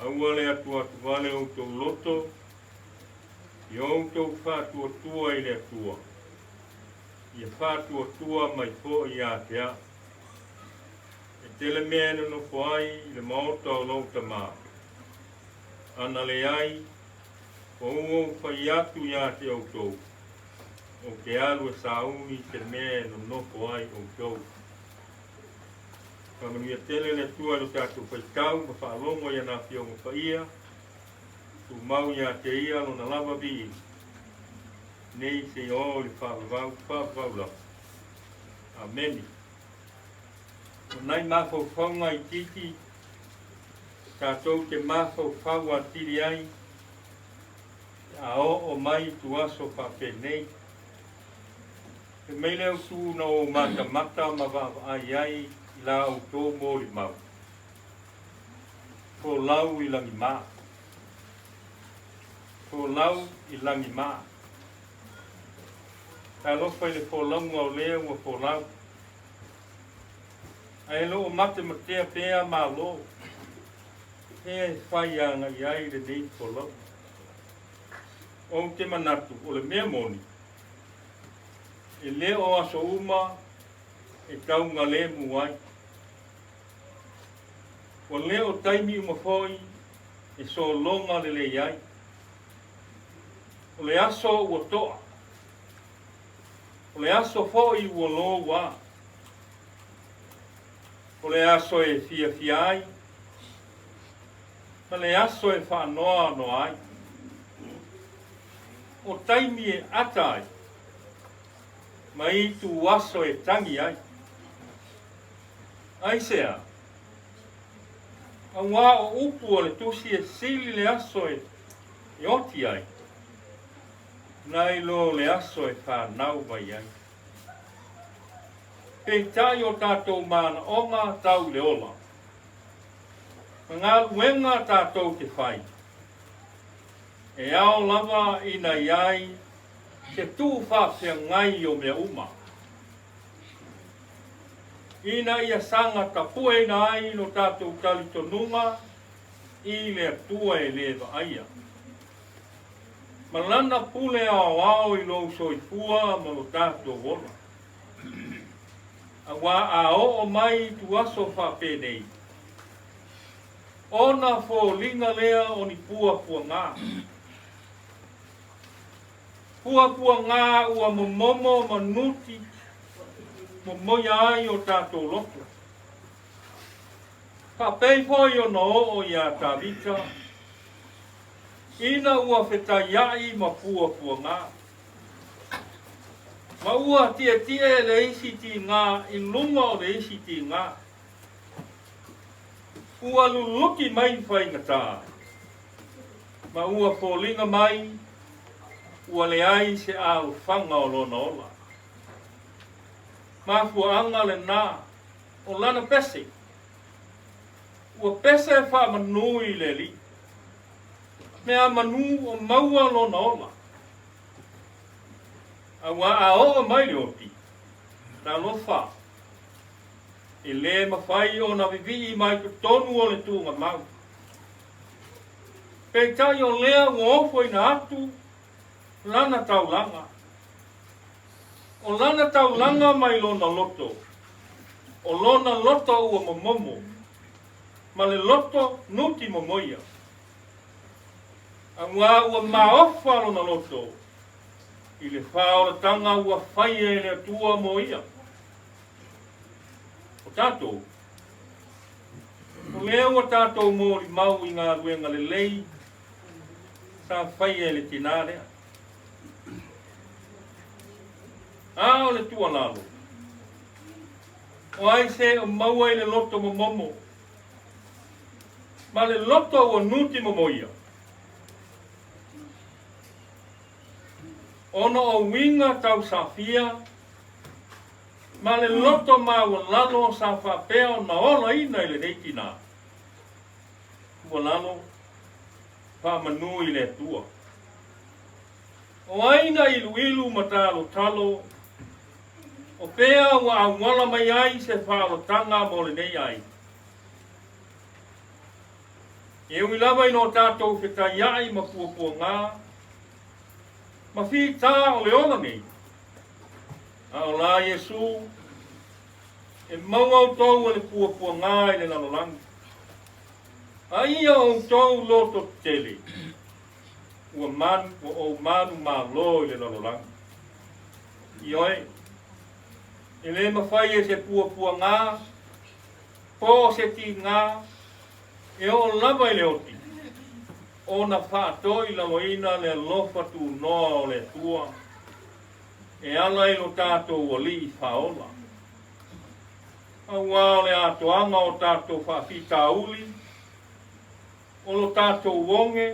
K: Aua le atuatuvale outou loto, ia outou faatuatua i le Atua, ia faatuatua mai foi ia te au. E tele mea e nonofo ai i le maota o lou tamā. Ana leai, ua ou fai atu iā te outou. Ou te alu e sauni i se mea e nonofo ai outou. Faamanuia tele le Atua i lo tatou faitau ma faalogo i ana Afioga Paia, tumau ia te Ia Lona lava viiga, nei seia oo i le faavavau faavavau lava. Amene. O nai mafaufauga itiiti tatou te mafaufau atili ai pe a oo mai i tuaso faapenei. Fai mai le autu na ou matamata ma vaavaai ai i la outou molimau, Folau i lagimā. Folau i lagimā. Talofa i le folauga o lea ua folau. Ae lo o matematea pea Malo, fea e fai agai ai lenei folauga. Ou te manatu o le mea moni, e le o aso uma e taugalemu ai. Ua le o taimi uma foi e sologa lelei ai. O le aso ua toa. O le aso foi ua louā. O le aso e fiafia ai, ma le aso e faanoanoa ai. O taimi e ata ai, ma itu aso e tagi ai. Aisea? Auā o upu a le Tusi e sili le aso e oti ai, nai lo le aso e fanau mai ai. Peitai o tatou manaoga tau i le ola, ma galuega tatou te fai, e ao lava ina i ai se tuufaafeagai o mea uma, ina ia saga tapueina ai lo tatou talitonuga i le Atua e le vaaia, ma Lana pule aoao i lou soifua ma lo tatou ola. Auā a oo mai i tuaso faapenei, ona foliga lea o ni puapuagā. Puapuagā ua momomo ma nuti momoia ai o tatou loto. Faapei foi ona oo iā Tavita, ina ua fetaiaʻi ma puapuagā. Ma ua tietie le isi tigā i luga o le isi tigā. Ua luluki mai faigata, ma ua foliga mai ua leai se alofaga o lona ola. Mafuaaga lena o lana pese, ua pese faamanu i le Alii. Mea manu o maua lona ola. Auā a oo mai le oti, talofa, e lē mafai ona vivii mai totonu o le tuugamau. Peitai o lea ua ofoina atu lana taulaga. O lana taulaga mai lona loto, o lona loto ua momomo, ma le loto nuti momoia. Auā ua maofa lona loto i le faaolataga ua faia e le Atua mo ia. O tatou, o lea ua tatou molimau i galuega lelei sa faia e le tinā lea. A o le tuualalo, o ai se o maua i le loto momomo ma le loto ua nuti momoia, ona o uiga tau safia ma le loto maualalo sa faapea ona olaina i lenei tinā, tuualalo, faamanu i le Atua. O ai na iluilu ma talotalo, o pea ua auala mai ai se faaolotaga mo lenei aiga? E ui lava i lo tatou fetaiaʻi ma puapuagā, ma fitā o le ola nei, a o la Iesū, e maua outou e le puapuagā i le lalolagi. A ia outou loto tetele, ua manu, ua ou manu malo i le lalolagi. Ioe, e lē mafai e se puapuagā po o se tigā e oo lava i le oti ona faatoilaloina le alofa tunoa o le Atua e ala i lo tatou Alii Faaola. Auā o le atoaga o tatou faafitauli, o lo tatou oge,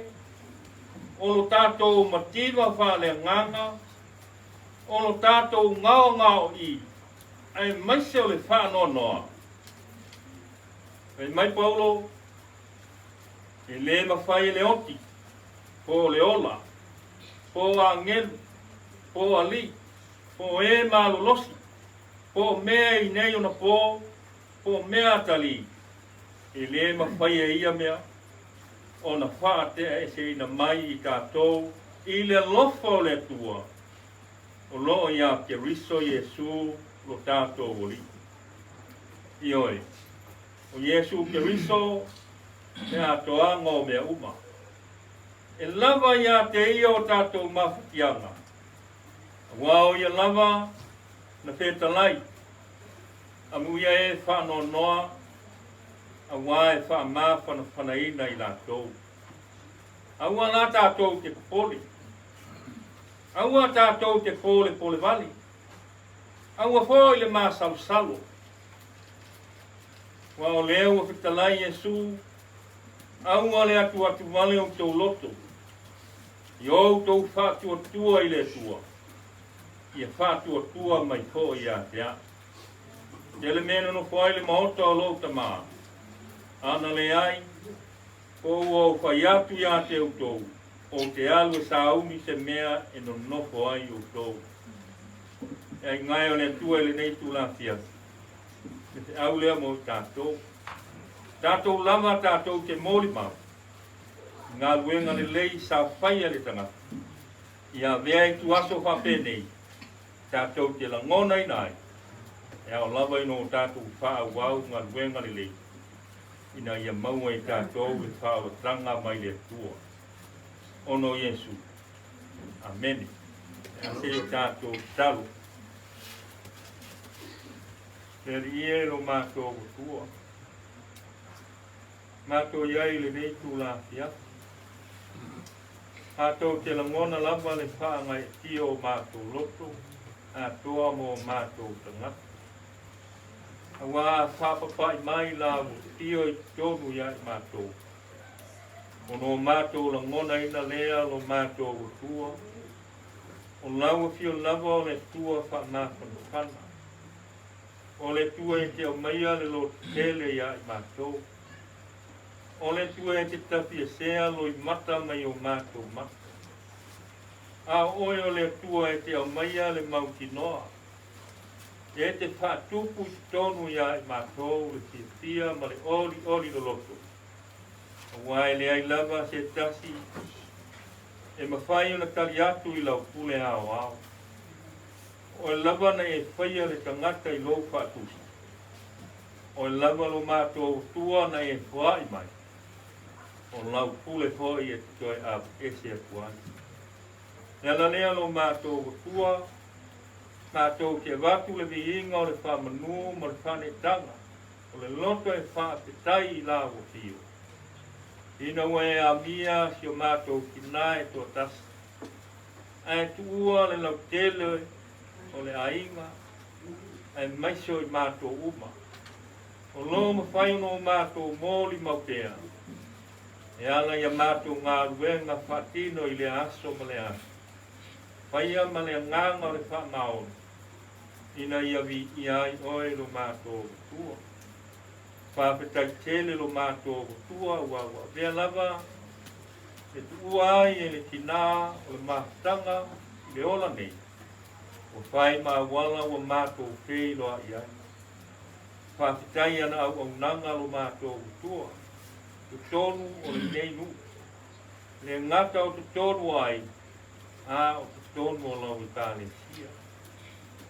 K: o lo tatou mativa faaleagaga, o lo tatou gaogao'i, aemaise o le faanoanoa. Fai mai Paulo, e lē mafai e le oti, po o le ola, po o agelu, po o alii, po o e malolosi, po o mea i nei ona pō, po o mea atalī, e lē mafai e ia mea ona faate'aeseina mai i tatou i le alofa o le Atua o loo iā Keriso Iesu lo tatou Alii. Ioe, o Iesu Keriso le atoaga o mea uma. E lava iā te ia o tatou mafatiaga, auā o ia lava na fetalai, amuia e faanoanoa, auā e faamafanafanaina i latou. Aua la tatou te popole. Aua tatou te polepole vale. Aua foi le masalosalo. Aua o lea ua fetalai Iesu, aua le atuatu vale outou loto, i outou faatuatua i le Atua, ia faatuatua mai foi ia te a'u. Tele mea e nonofo ai le maota o lou Tamā, ana leai, po ua ou fai atu iā te outou, ou te alu e sauni se mea e nonofo ai outou. E aiga e o le Atua i lenei itula afiafi, le feau lea mo i tatou. Tatou lava tatou te molimau i galuega lelei sa faia e le tagata, ia avea ituaso faapenei tatou te lagonaina ai, e ao lava ina o tatou faaauau galuega lelei, ina ia maua e tatou le faaolataga mai le Atua. Ona o Iesu. Amene. A se i tatou tatalo. Le Alii e lo matou Atua, matou i ai i lenei itula afiafi. Matou te lagona lava le faagaeetia o matou loto atoa mo matou tagata. Auā a faapapa'i mai la ua fio i totonu iā i matou, ona o matou lagonaina lea lo matou Atua, o lau Afio lava o le Atua faamafanafana, o le Atua e te aumaia le lototele iā i matou, o le Atua e te tafiesea loimata mai o matou mata. A o oe o le Atua e te aumaia le mautinoa, E te faatupu i totonu iā i matou le fiafia ma le olioli loloto, auā e leai lava se tasi e mafai ona tali atu i lau pule aoao. O oe lava na e faia le tagata i lou faatusa. O oe lava lo matou Atua na e foai mai, o lau pule foi e te toe aveese atu ai. Le ala lea lo matou Atua, matou te avatu le viiga o le faamanu ma le faaneetaga o le loto e faafetai i lau Afio, ina ua e amia si o matou tinā e toatasi, ae tuua le lautele o le aiga aemaise o i matou uma, o lo o mafai ona o matou molimau pea e ala i a matou galuega faatino i lea aso ma lea aso. Faia ma le agaga o le faamaoni, ina ia viia ai oe lo matou Atua. Faafetai tele lo matou Atua ua ua avea lava e tuua ai e le tinā o le mafutaga i le ola nei, ua fai ma auala ua matou feiloai ai. Faafetai ana auaunaga lo matou Atua, totonu o lenei nuu. Le gata o totonu o aiga, a o totonu o lau Ekalesia.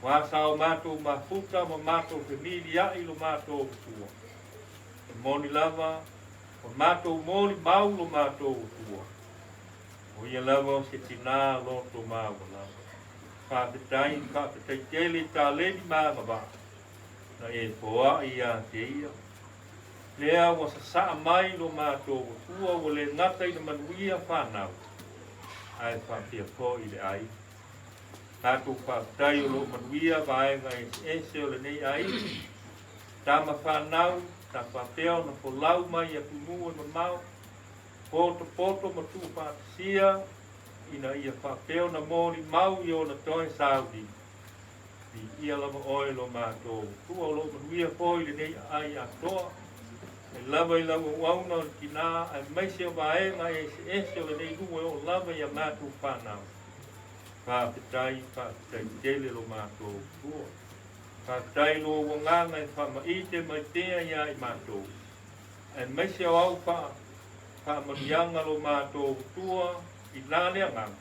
K: Ua sa o matou mafuta ma matou femilia'i lo matou Atua. E moni lava, ua matou molimau lo matou Atua, o ia lava o se tinā loto maualalo. Faafetai, faafetai tele i taleni ma agavaa na e foai ia te ia. Lea ua sasaa mai lo matou Atua ua le gata i le manuia fanau, ae faapea foi le aiga. Matou faafetai o lo o manuia vaega eseese o lenei aiga. Tama fanau, sa faapea ona folau mai i atunuu e mamao, potopoto ma tuufaatasia ina ia faapea ona molimau i ona toe sauni. Viia lava oe lo matou Atua o lo o manuia foi lenei aai atoa, mai lava i lau auauna o le tinā aemaise o vaega eseese o lenei nuu e oo lava i a matou fanau. Faafetai, faafetai tele lo matou Atua. Faafetai lo ou agaga e faamaite mai pea iā i matou, aemaise o au faamanuiaga lo matou Atua i la le agaga,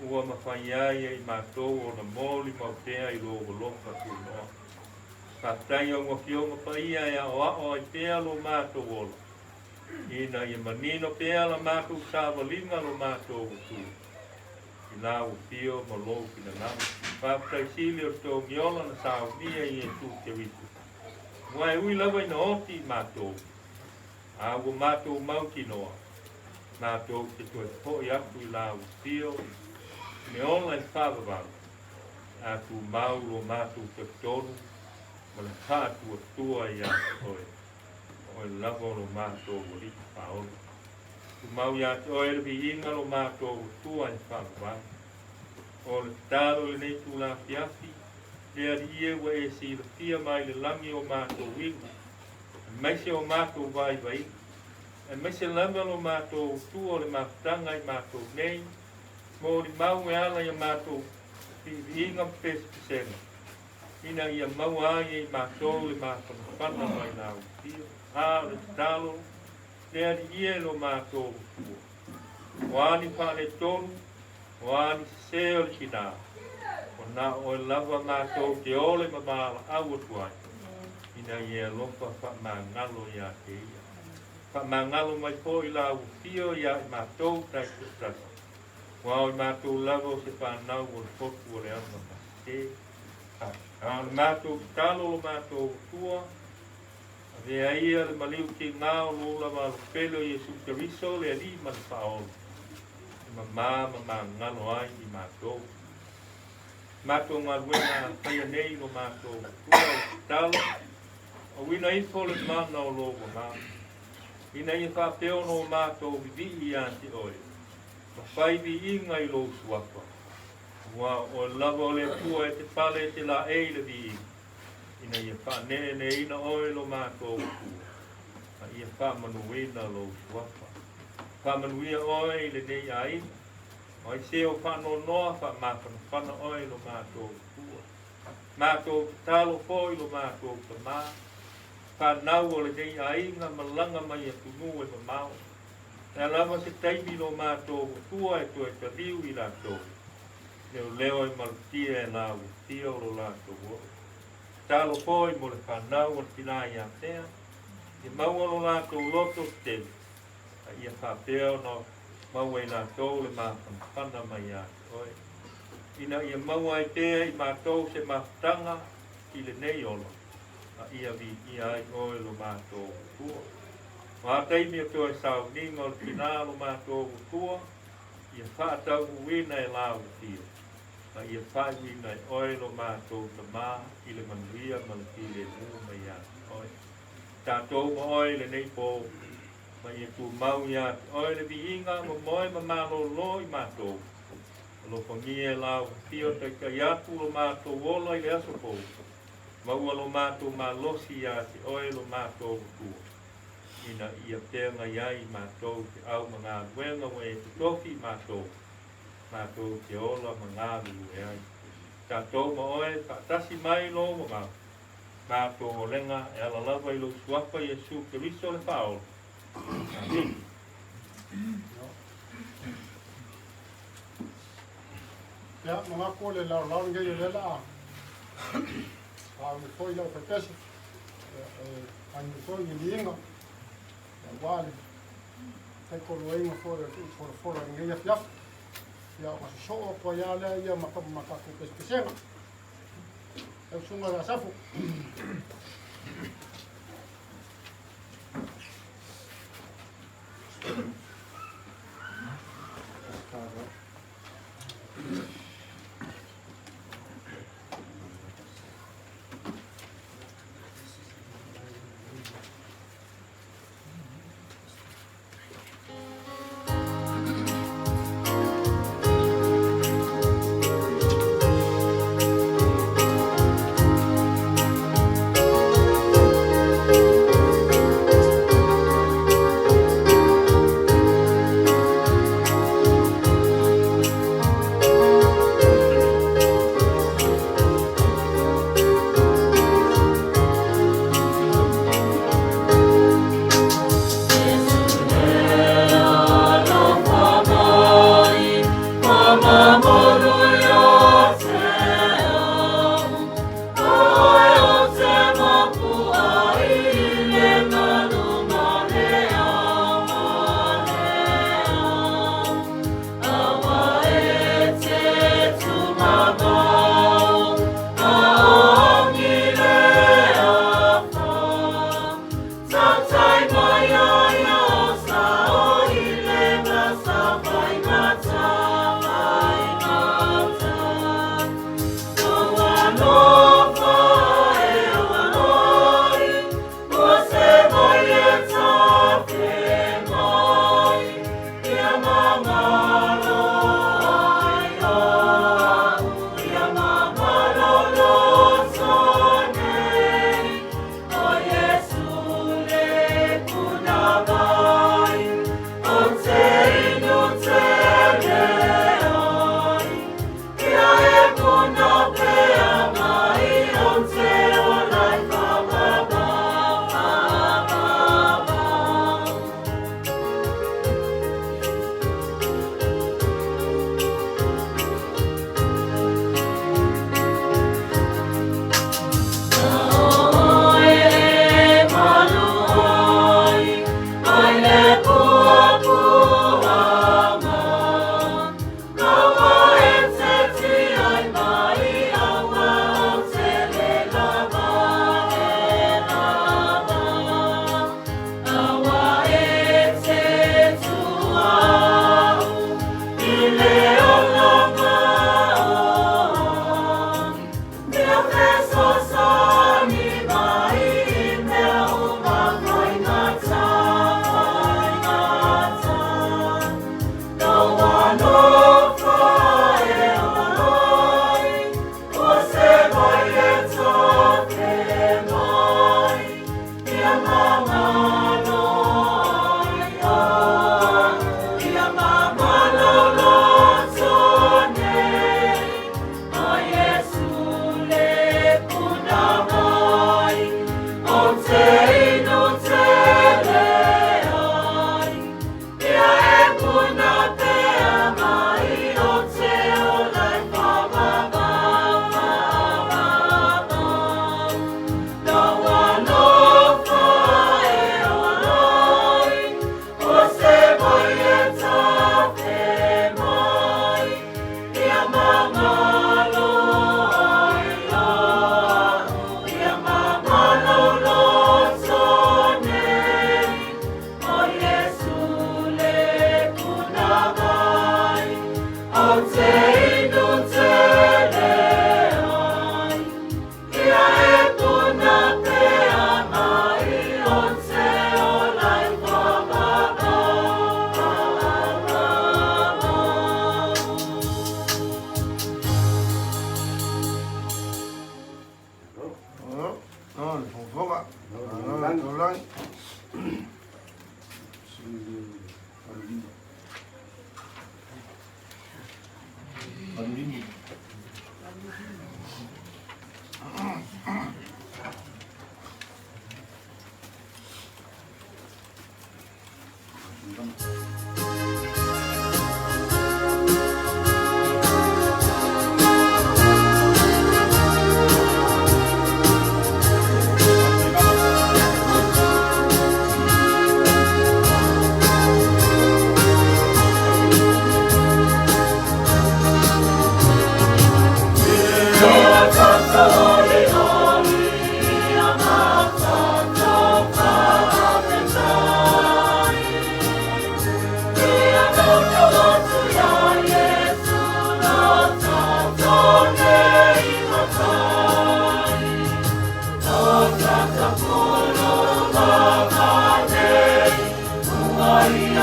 K: ua mafai ai e i matou ona molimau pea i lou alofa tunoa. Faafetai au Afioga Paia e aoao ai pea lo matou ola, ina ia manino pea la matou savaliga lo matou Atua, i lau afio ma lou finagalo. Faafetai sili o le togiola na saunia i Iesu Keriso, aua e ui lava ina oti i matou, a ua matou mautinoa, matou te toe foi atu i lau afio i le ola e faavavau, a tumau lo matou talitonu ma le faatuatua ia te oe, o oe lava o lo matou Alii Faaola. Tumau ia te oe le viiga lo matou Atua e faavavau. O le tatalo i lenei itula afiafi, le Alii e ua e silafia mai le lagi o matou uiga, aemaise o matou vaivaiga, aemaise lava lo matou Atua o le mafutaga i matou nei, molimau e ala i a matou viiviiga ma pesepesega, ina ia maua ai e i matou le mafanafana mai lau afio. A o le tatalo, le Alii e lo matou Atua. O a ni faaletonu, o a ni sesē o le tinā, o na o oe lava matou te ole ma valaau atu ai, ina ia alofa faamagalo ia te ia. Faamagalo mai foi lau afio iā i matou taitoatasi, aua o i matou lava o se fanau o le fotu o le aga masese. A o le matou tatalo lo matou Atua, Avea ia le maliu tigā o lou lava alofele o Iesu Keriso le Alii ma le Faaola, e mamā ma magalo ai i matou. Matou galuega a faia nei lo matou Atua o le tatalo, auina ifo le mana o lou agaga, ina ia faapea ona o matou vivii ia te oe, ma fai viiga i lou suafa, aua o oe lava o le Atua e te pale e te laei le viiga. ina ia faaneeneeina oe lo matou Atua, ma ia faamanuina lou suafa. Faamanuia oe i lenei aiga, o ai se o faanoanoa faamafanafana oe lo matou Atua. Matou tatalo foi lo matou Tamā, fanau o lenei aiga malaga mai atunuu e mamao, o le a lava se taimi lo matou Atua e toe taliu i latou. Leoleo e malutia e la ua o lo latou ola. Tatalo foi mo le fanau o le tinā ia Tea, ia maua lo latou loto tetele, a ia faapea ona maua i latou le mafanafana mai ia te oe, ina ia maua ai pea i matou se mafutaga i lenei ola, a ia viia ai oe lo matou Atua. O a taimi o toe sauniga o le tinā lo matou Atua, ia faataunuuina e la ua ma ia faaiuina e oe lo matou Tamā i le manuia ma le filemu mai ia te oe. Tatou ma oe i lenei pō, ma ia tumau ia te oe le viiga momoe ma malōlō i matou. Alofagia e la ua fia taitai atu lo matou ola i le aso fou, maua lo matou malosi ia te oe lo matou Atua. Ina ia feagai ai i matou te au ma galuega ua e totofi i matou, matou te ola ma galulue ai. Tatou ma oe, faatasi mai lou agaga, matou olega e ala lava i lou Suafa Iesu Keriso le Faaola. Amene.
J: Ia, manatu o le laolao lenei o lea la a sauni foi lau faipese, e fainui foi ni liiga, aua le taitoloina foi o le tuufolafola i lenei afiafi. Ia ona sosoo atu ai lava lea ia ma tatou pesepesega. Lau susuga ia Safo.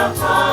L: Thank you.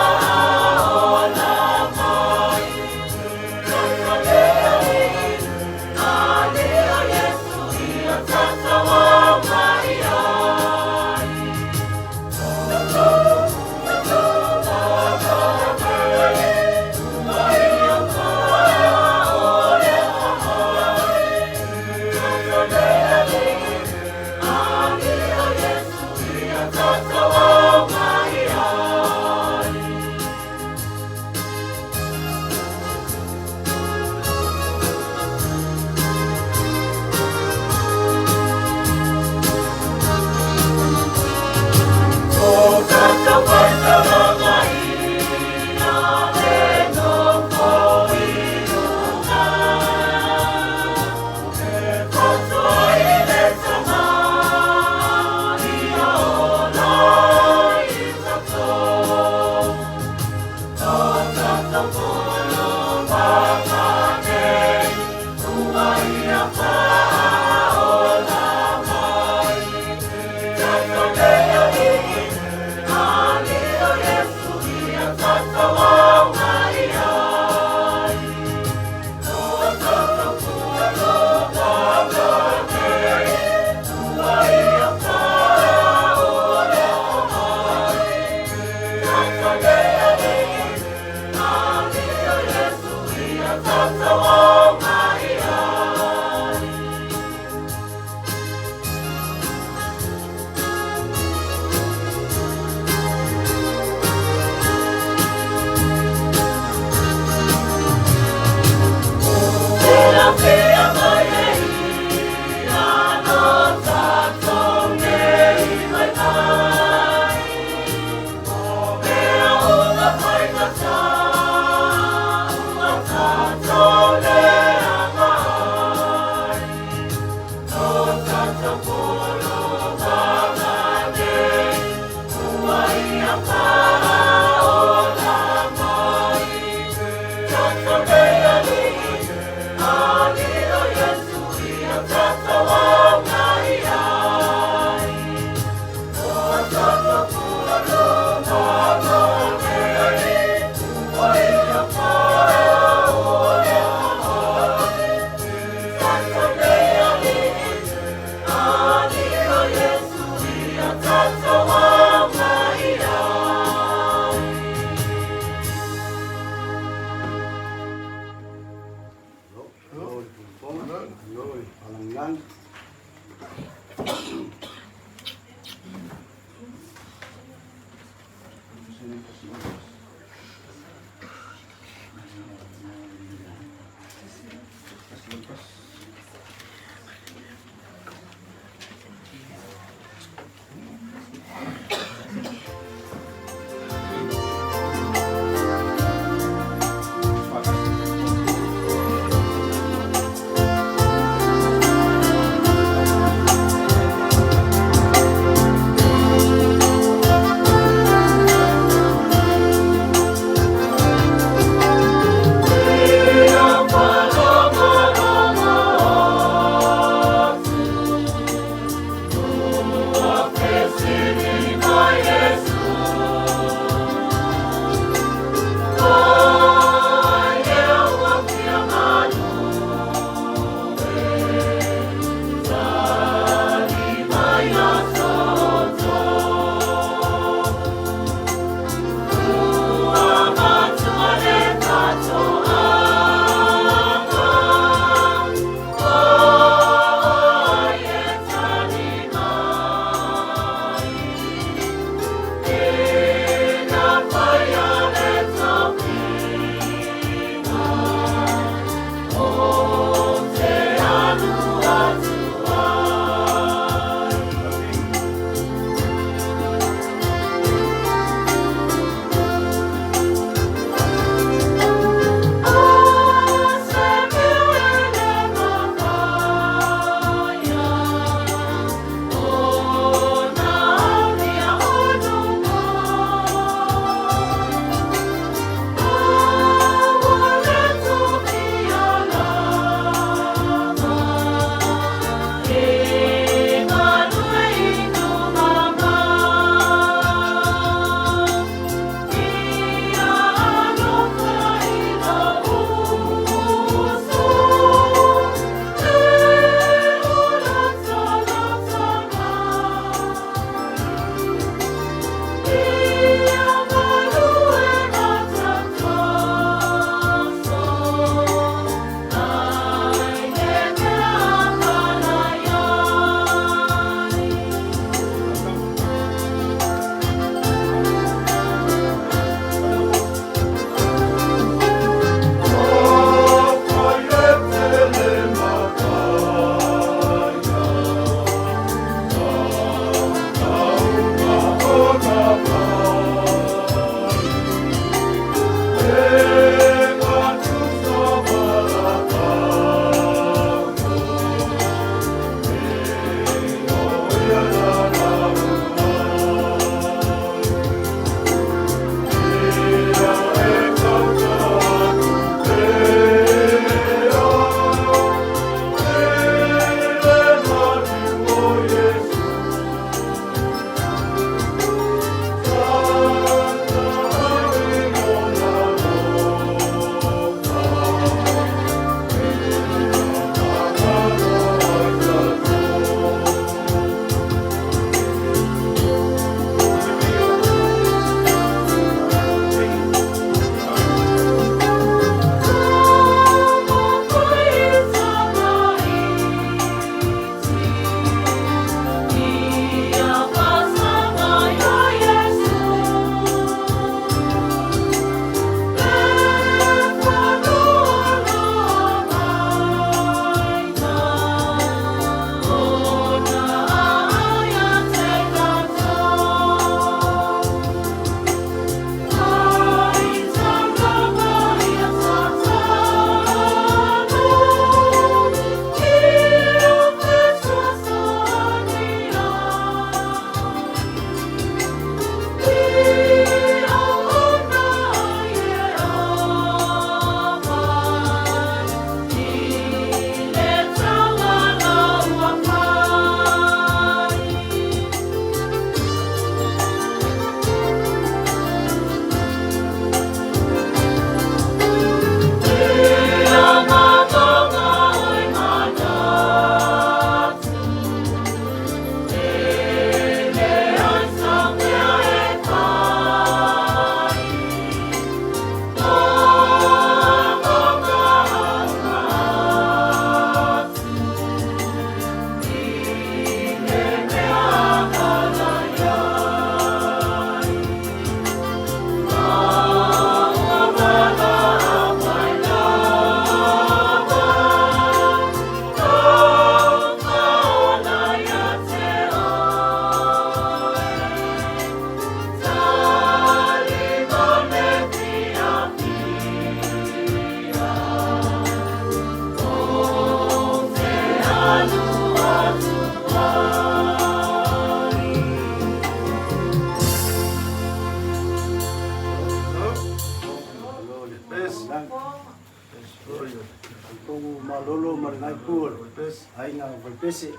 C: matou malolo ma lenā itu o le aiga o Vaipese.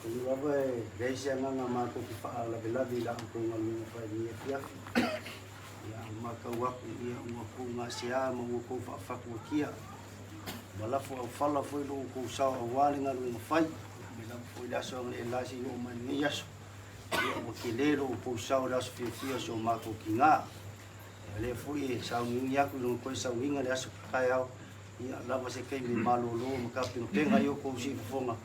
C: Tonu lava e leai se agaga matou te faalavelave i la outou galuega fai i lenei afiafi. Ia, a matau atu ia ua tou gasea ma ua tou faafatuatia ma lafo aufala foi lo outou sao aua le galuega fai. Ia, mai lava foi le aso analeila seia oo mai lenei aso. Ia, ua tele lo outou sao i le aso fiafia o si o matou tiga. Ia, lea foi e sauniuni atu i lona toe sauniga i le aso taeao, ia lava se taimi e malolo ma tapenapena ai outou siufofoga,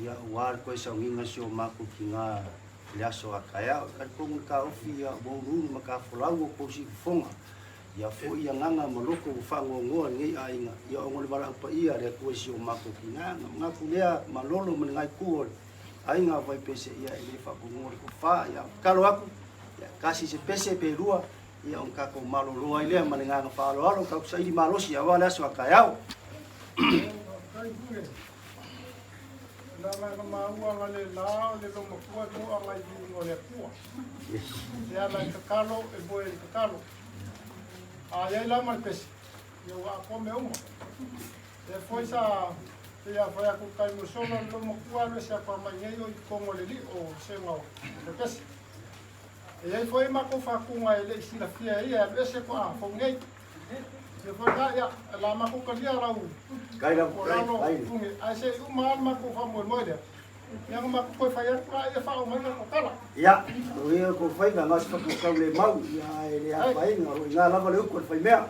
C: ia aua le toe sauniga o si o matou tiga i le aso a taeao. E talitonu le taofi, ia ua uluulu matafolau outou siufofoga, ia foi agaga ma loto ua faanoanoa i lenei aiga, ia ona o le valaau paia a le Atua i si o matou tiga. Ona manatu lea, malolo ma lenei itu o le aiga o Vaipese, ia e le faatonua le tofa, ia tatalo atu, ia tasi se pese pe lua, ia ona tatou malolo ai lea ma le agaga faaaloalo, tatou saili malosi aua le aso a taeao.
J: Faafetai Pule. Leaga na maua nga le la o le lomatua e toaga i viiga o le Atua. E ala i tatalo, e moe i tatalo. A iai la ma le pese, ia ua atoa mea uma. Lea foi sa pei a fai atu i taimi ua sola le lomatua alu ese atu a mai nei o i totonu o le lio o vasega o le pese. E iai foi matou faatuga e lei silafia e ia e alu ese toa fou nei. Ia foi la, ia, la matou talia lau tuualalo Pune, ae se i uma lava le matou faamoemoe lea, ia ona matou toe fai atu laia faaoo mai matou tala.
C: Ia, o ia kou faiva, na o se whakatau le mau, ia ae le afaina, o lo o ina lava le utu a le faimea.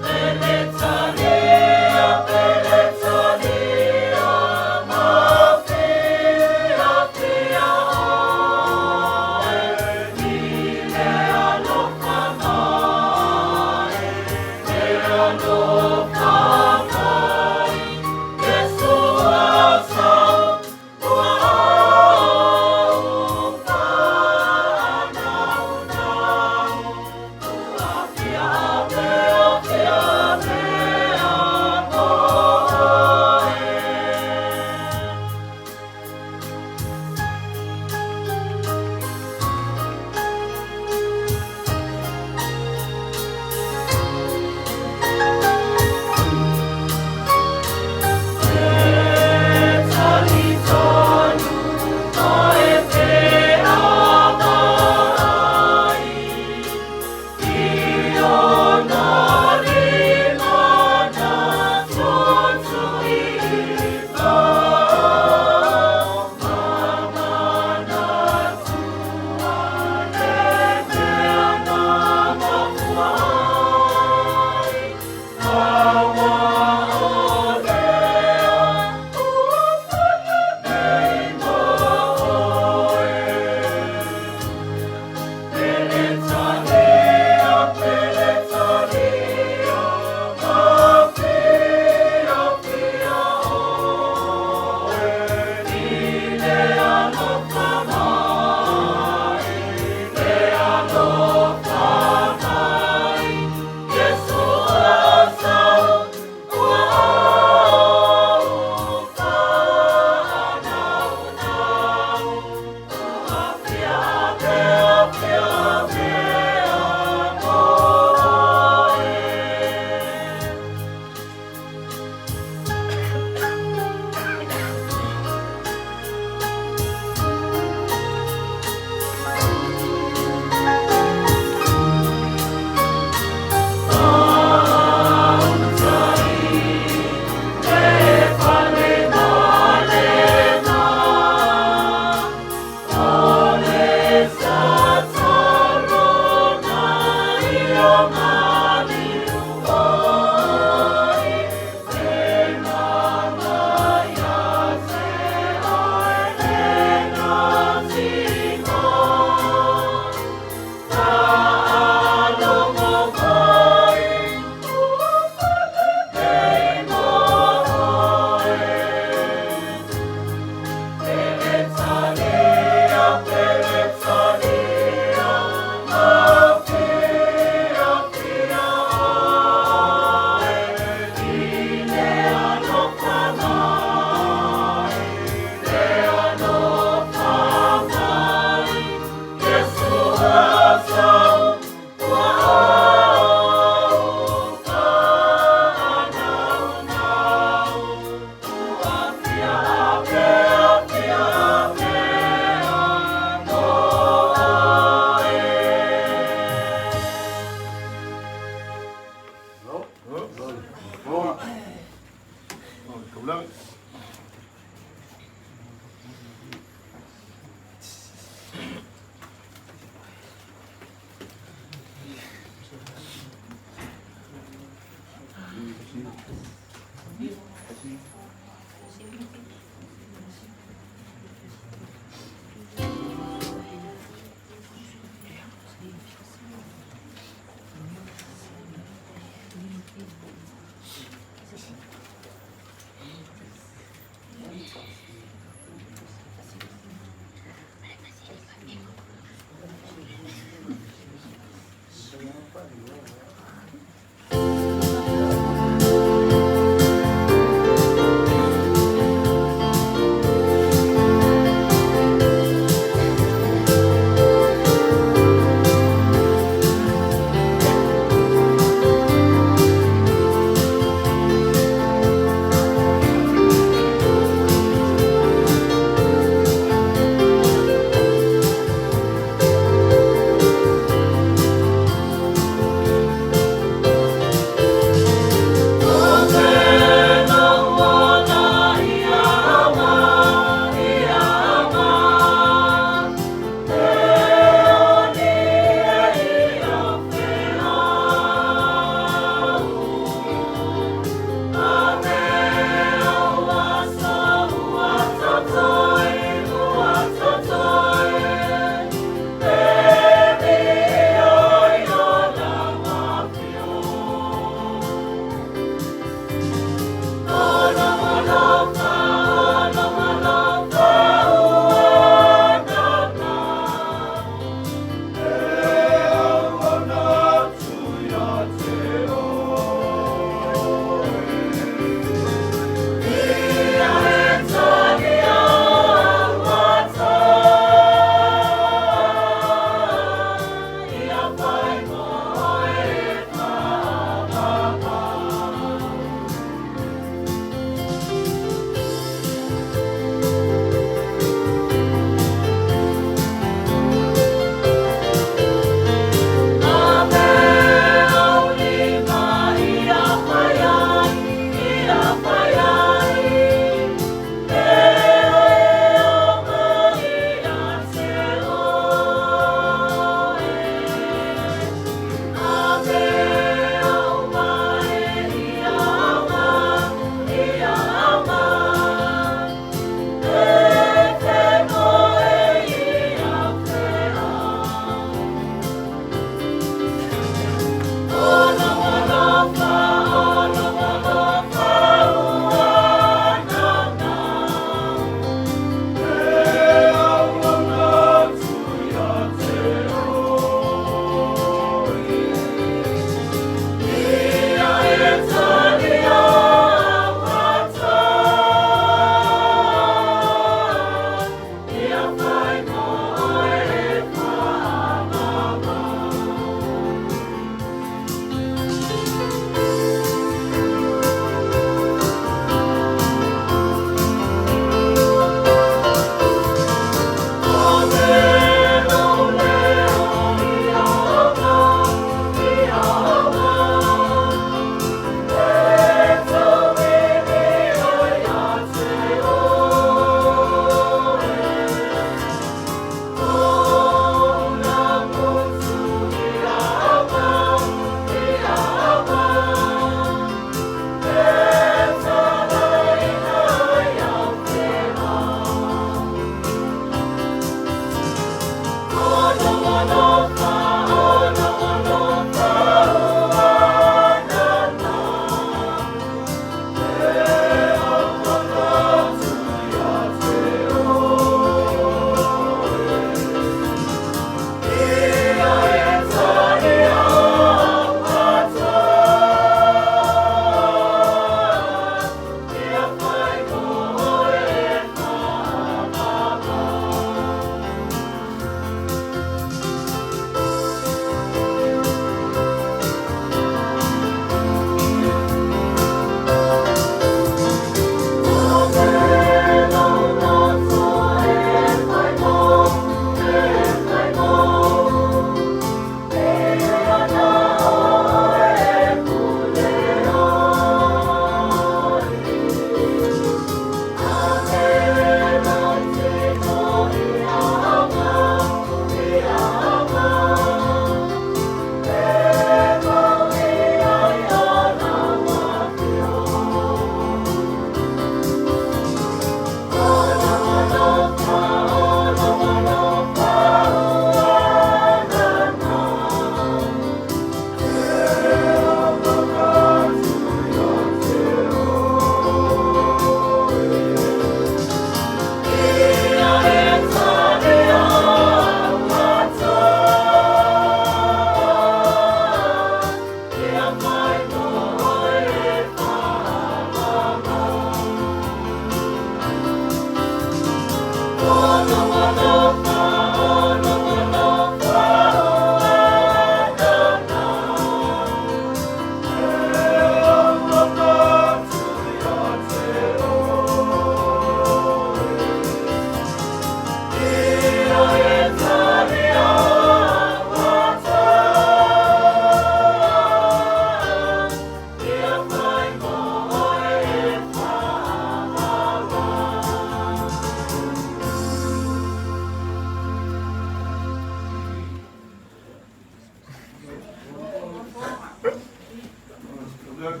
K: Doug.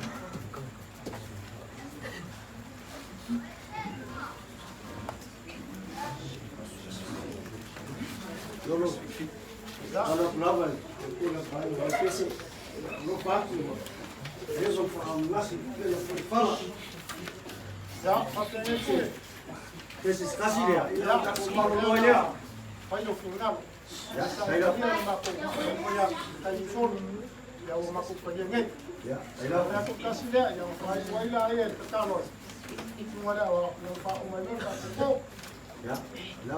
C: Lolo, lalo lava, pula pai vai pese, lo patu, reso fa nasi, pela fala.
J: Ia, faapena pule.
C: Pese kasi lea,
J: Ia,
C: ta ko malo mo lea.
J: Fai lou finagalo.
C: Ia,
J: Sa
C: tai la.
J: ia le matou taumafai atu i taimi solo. Ia ua matou paia nei.
C: Ia, tai
J: O
C: la.
J: le aso tasi lea, ia ona faaiu ai laia i le tatalo a le susuga i le aoao, ia ona faauma mai loa le tatou po.
C: Ia, la.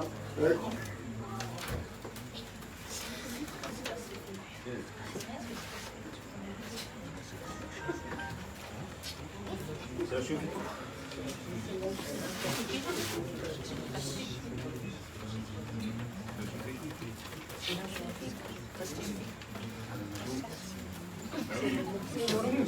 D: Thank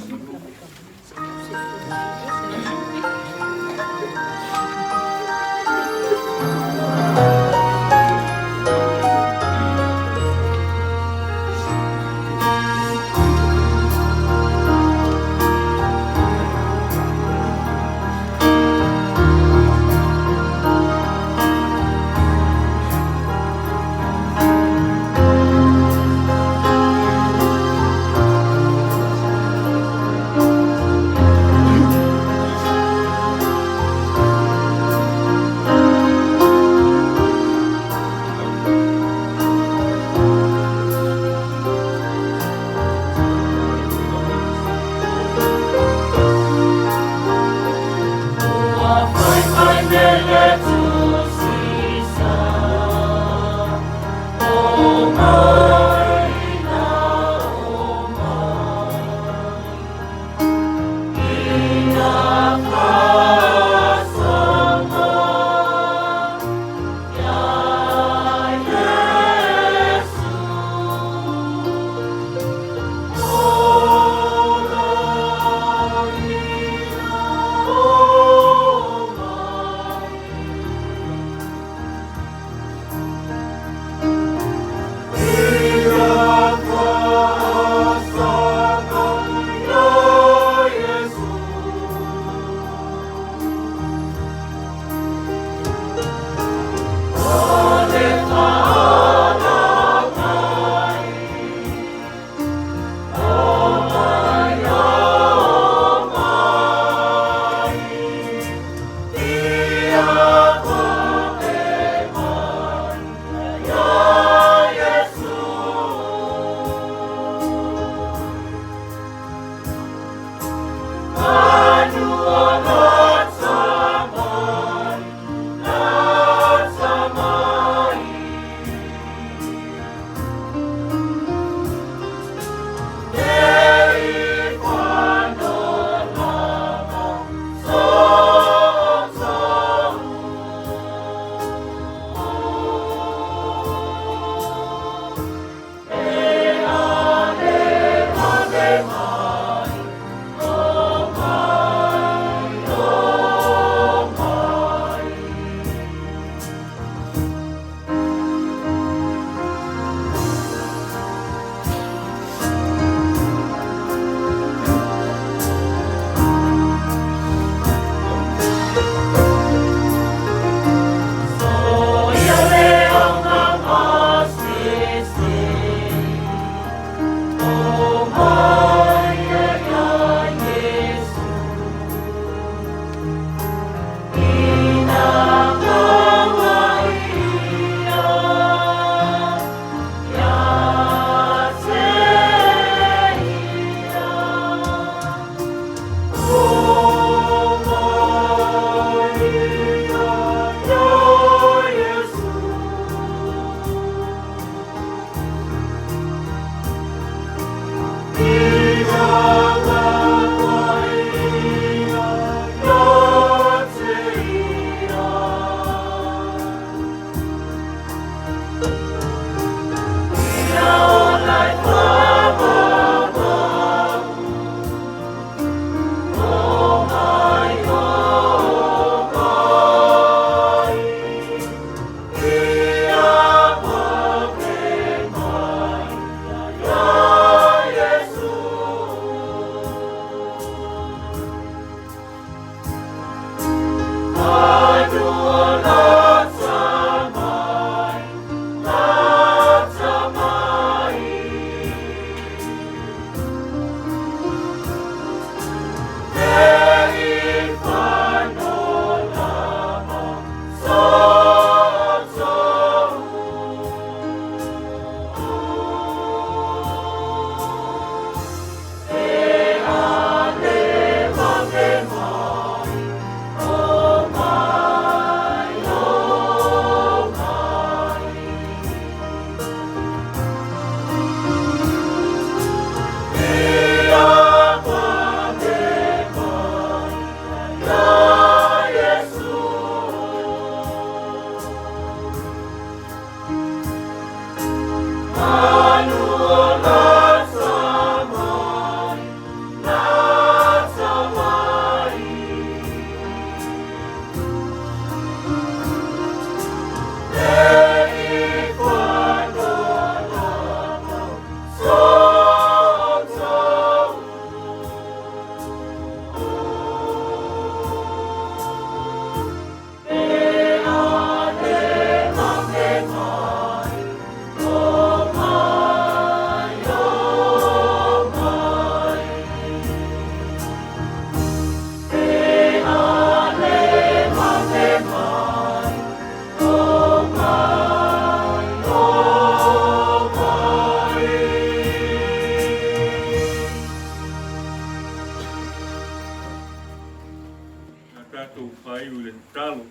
K: tatalo.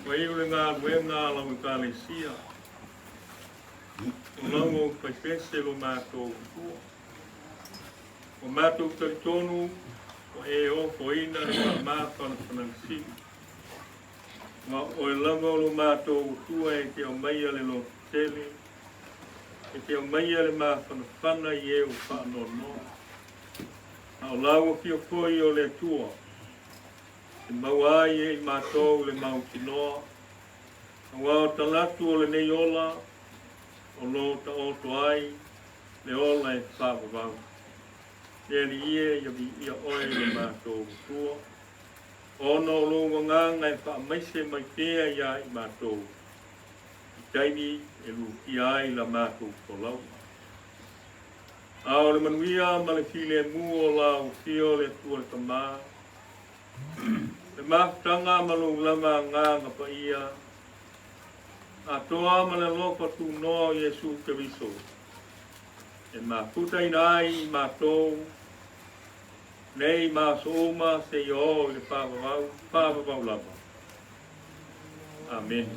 K: Ua iu le galuega a lau Ekalesia, o lau aufaipese lo matou Atua. Ua matou talitonu ua e ofoina le faamafanafanaga sili. Aua o oe lava o lo matou Atua e te aumaia le lototele, e te aumaia le mafanafana i e ua faanoanoa. A o lau afio foi o le Atua, e maua ai e i matou le mautinoa, aua o talaatu o lenei ola o lo taoto ai le ola e faavavau. Le Alii e, ia viia oe lo matou Atua, ona o lou agaga e faamaise mai pea iā i matou, i taimi e lutia ai la matou folauga. A o le manuia ma le filemu o lau Afio le Atua le Tama, le mafutaga ma lou lava agaga paia, atoa ma le alofa tunoa o Iesu Keriso, e mafutaina ai i matou nei ma aso uma seia oo i le faavavau, faavavau lava. Amene.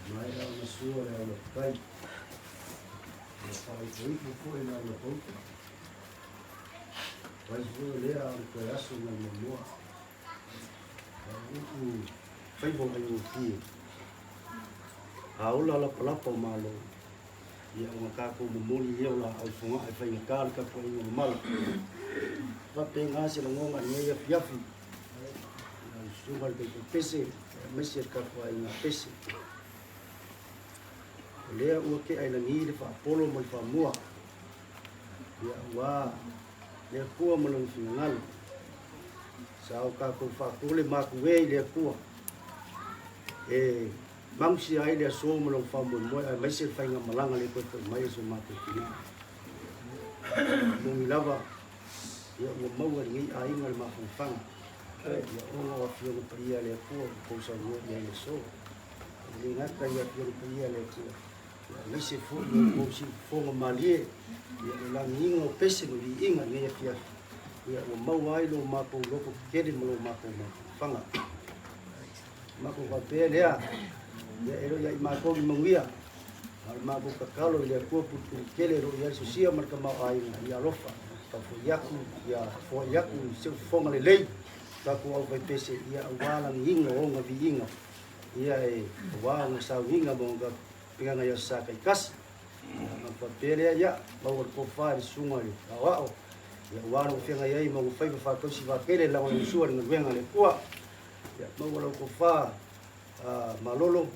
C: Maea ona sua le aulapatai. Ua faaipoipo foi le aulapauta. Fai foi lea a o le toe aso nai muamua. U'u faiva o faigofie. A ola lapalapa o Malo, ia ona tatou momoli lea o laau i Fogaa e faigata le tapuaiga mamala. Faapena se lagona i lenei afiafi i lau susuga i le Taitaipese aemaise le tapuaiga pese. O lea ua tea i lagi le faapolo ma le faamua, ia aua le Atua ma lona finagalo. Sa o tatou faatole matuē i le Atua e magusia ai le aso ma lona faamoemoe aemaise le faigamalaga le toe foi mai o si o matou tina. Moni lava, ia ua maua e lenei aiga le mafanafana, ia ona o Afioga Paia a le Atua ua outou saunoa i ai i le aso. E le gata i Afioga Paia a le Atua, ia aemaise foi o outou siufofoga malie, ia le lagiina o pese ma viiga i lenei afiafi, ia ua maua ai lo matou loto tetele ma lo matou mafanafana. Matou faapea lea, ia e le o ia i matou ni manuia, a o le matou tatalo i le Atua pulupulutele o lo o i ai le sosia ma le tamaoaiga, ia alofa, faafoi atu, ia foai atu i siufofoga lelei, tatou aufaipese, ia aua lagiina o ona viiga, ia e aua ona sauniga ma ona pegaga i aso sa taitasi. Ona faapea lea, ia, maua le tofa i le susuga i le aoao, ia aua lou feagai ai ma ou faiva faatausi vaatele lagolagosua i le galuega a le Atua. Ia, maua lau tofa malolo,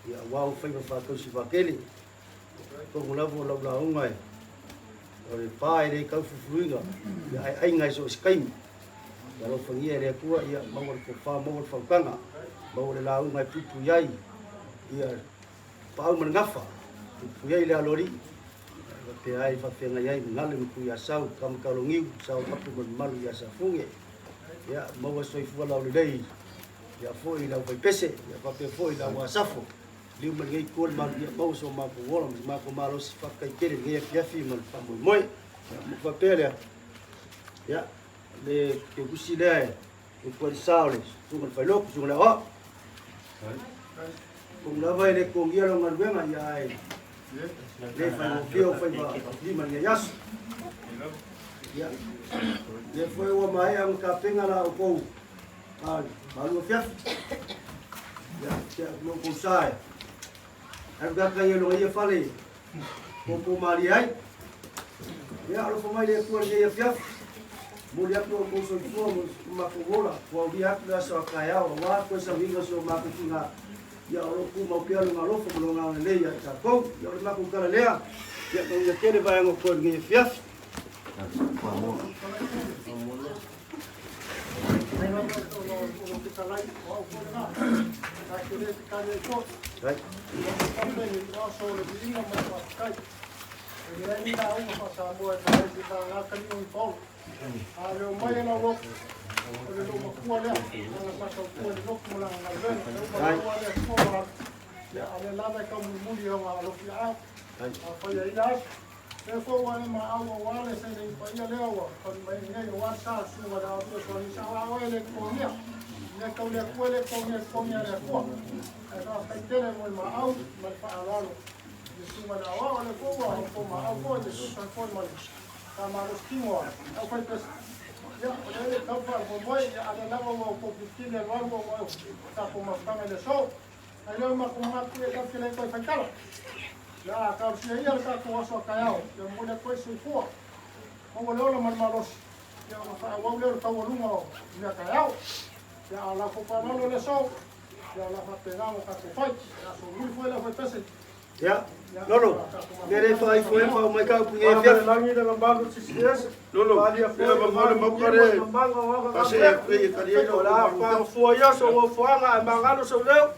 C: ia aua ou faiva faatausi vaatele. Tonu lava o lau lauga e o le pa e le tau fufuluina, ia ae aiga i so o se taimi. Ia alofagia e le Atua, ia maua le tofa, maua le faautaga, maua le lauga e puipui ai, ia paau ma le gafa, puipui ai le aloalii, faapea ai faafeagai ai ma Gale ma Tuiasau, Kamakalogiu, Saoapu ma le mamalu ia Safuge. Ia maua soifua laulelei ia foi i le aufaipese, ia faapea foi i le auasafo. Liu mai lenei Atua le manuia maua so matou ola ma so matou malosi faafetai tele i lenei afiafi ma le faamoemoe. Ia ona ou faapea lea, ia le keukusi lea e upu ai le sa o le susuga i le Failotu, susuga i le Aoao. Atonu lava e le totogia lau galuega, ia ae le faigofie ou faiva lima i lenei aso. Ia, lea foi ua maea ona tapena la outou malu afiafi. Ia, tea atu lo outou sa e alu kaka ia loga ia fale popo malie ai. Ia, alofa mai le Atua i lenei afiafi. Momoli atu lo outou soifua ma matou ola, ua aulia atu le aso a taeao, aua toe sauniga o si o matou tiga. Ia, o lo o tumau pea lona alofa ma lona agalelei ia i tatou. Ia, o le matou tala lea, ia manuia tele vaega o totoe i lenei afiafi.
J: Lea foi ua e maau aua le seleni paia lea ua falimaina nei aua le sa o le susuga i le Aoao Fesoasoani Sao a oe e le totogia. Ia tau le Atua e le totogia i le totogi a le Atua. Ae faafetai tele mo le maau ma le faaaloalo i le susuga i le Aoao. Lea foi ua outou maau foi e tusa foi ma le faamalosi tino a le aufaipese. Ia, o lea e le tau faamoemoe, ia a o lea lava ua outou filifili alualu ua tatou mafutaga i le aso. Ai lea o le matou manatu e tatou te le toe faitala. Ia a talosia ia le tatou aso a taeao, ia momoli atu ai le soifua, maua le ola ma le malosi, ia ona faaauau lea o le taualuga o mea taeao. Ia a o la outou faaaloalo i le aso, ia o le a faapena ona tatou fai. O le a solomuli foi le aufaipese.
C: Ia, Lolo, mea le faaifo ai faauma ai ka upu i lenei afiafi.
J: Lagi le mamalu CCS.
L: Lolo, pela mamao le mauka le pase atu e tali ai
J: O le a faafofoa ia sou ofoaga ae magalo sou leo.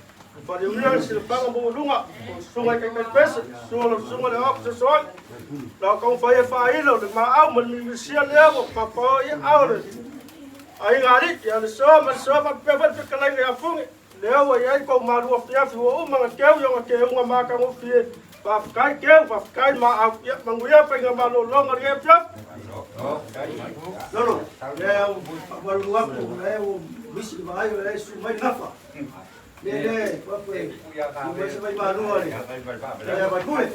J: Faaliulia le silafaga maualuga o susuga i taitaipese, susuga lau susuga le Aoao Fesoasoani. La taumafai e faailo le maau ma le milimilisia lea ua papao i aao le aiga alii ia le soa ma le soa faapea foi le fetalaiga ia Fugi. Lea ua i ai kou malu afiafi ua uma ona keu i ona keuga matagofie. Faafetai keu, faafetai maau. Ia manuia faiga malologa o lenei afiafi.
C: Lolo, lea ua faamalulu atu, lea ua misi le vaai o lea e susu mai le gafa. Le le, atu e mai se mai malua le le vaipule.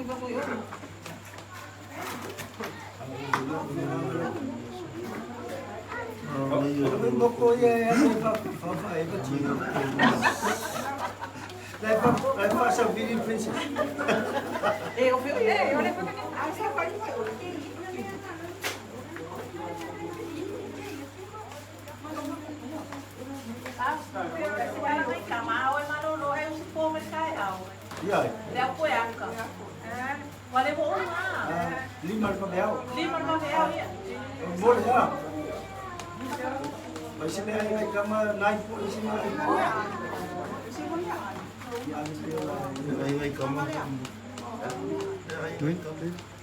C: Moko ia e ane fa e ka tino. Lai fa lai fa sa vili princess.
H: E o feo e o le
C: Ia.
H: Leo koe aka. Wale mo ona.
C: Lima le pameau.
H: Lima le pameau ia.
C: Mo le ia. Mai se mea ai kama nai po isi mai. Ia ane pe ola.
L: Ai ai kama. Ai ai kama.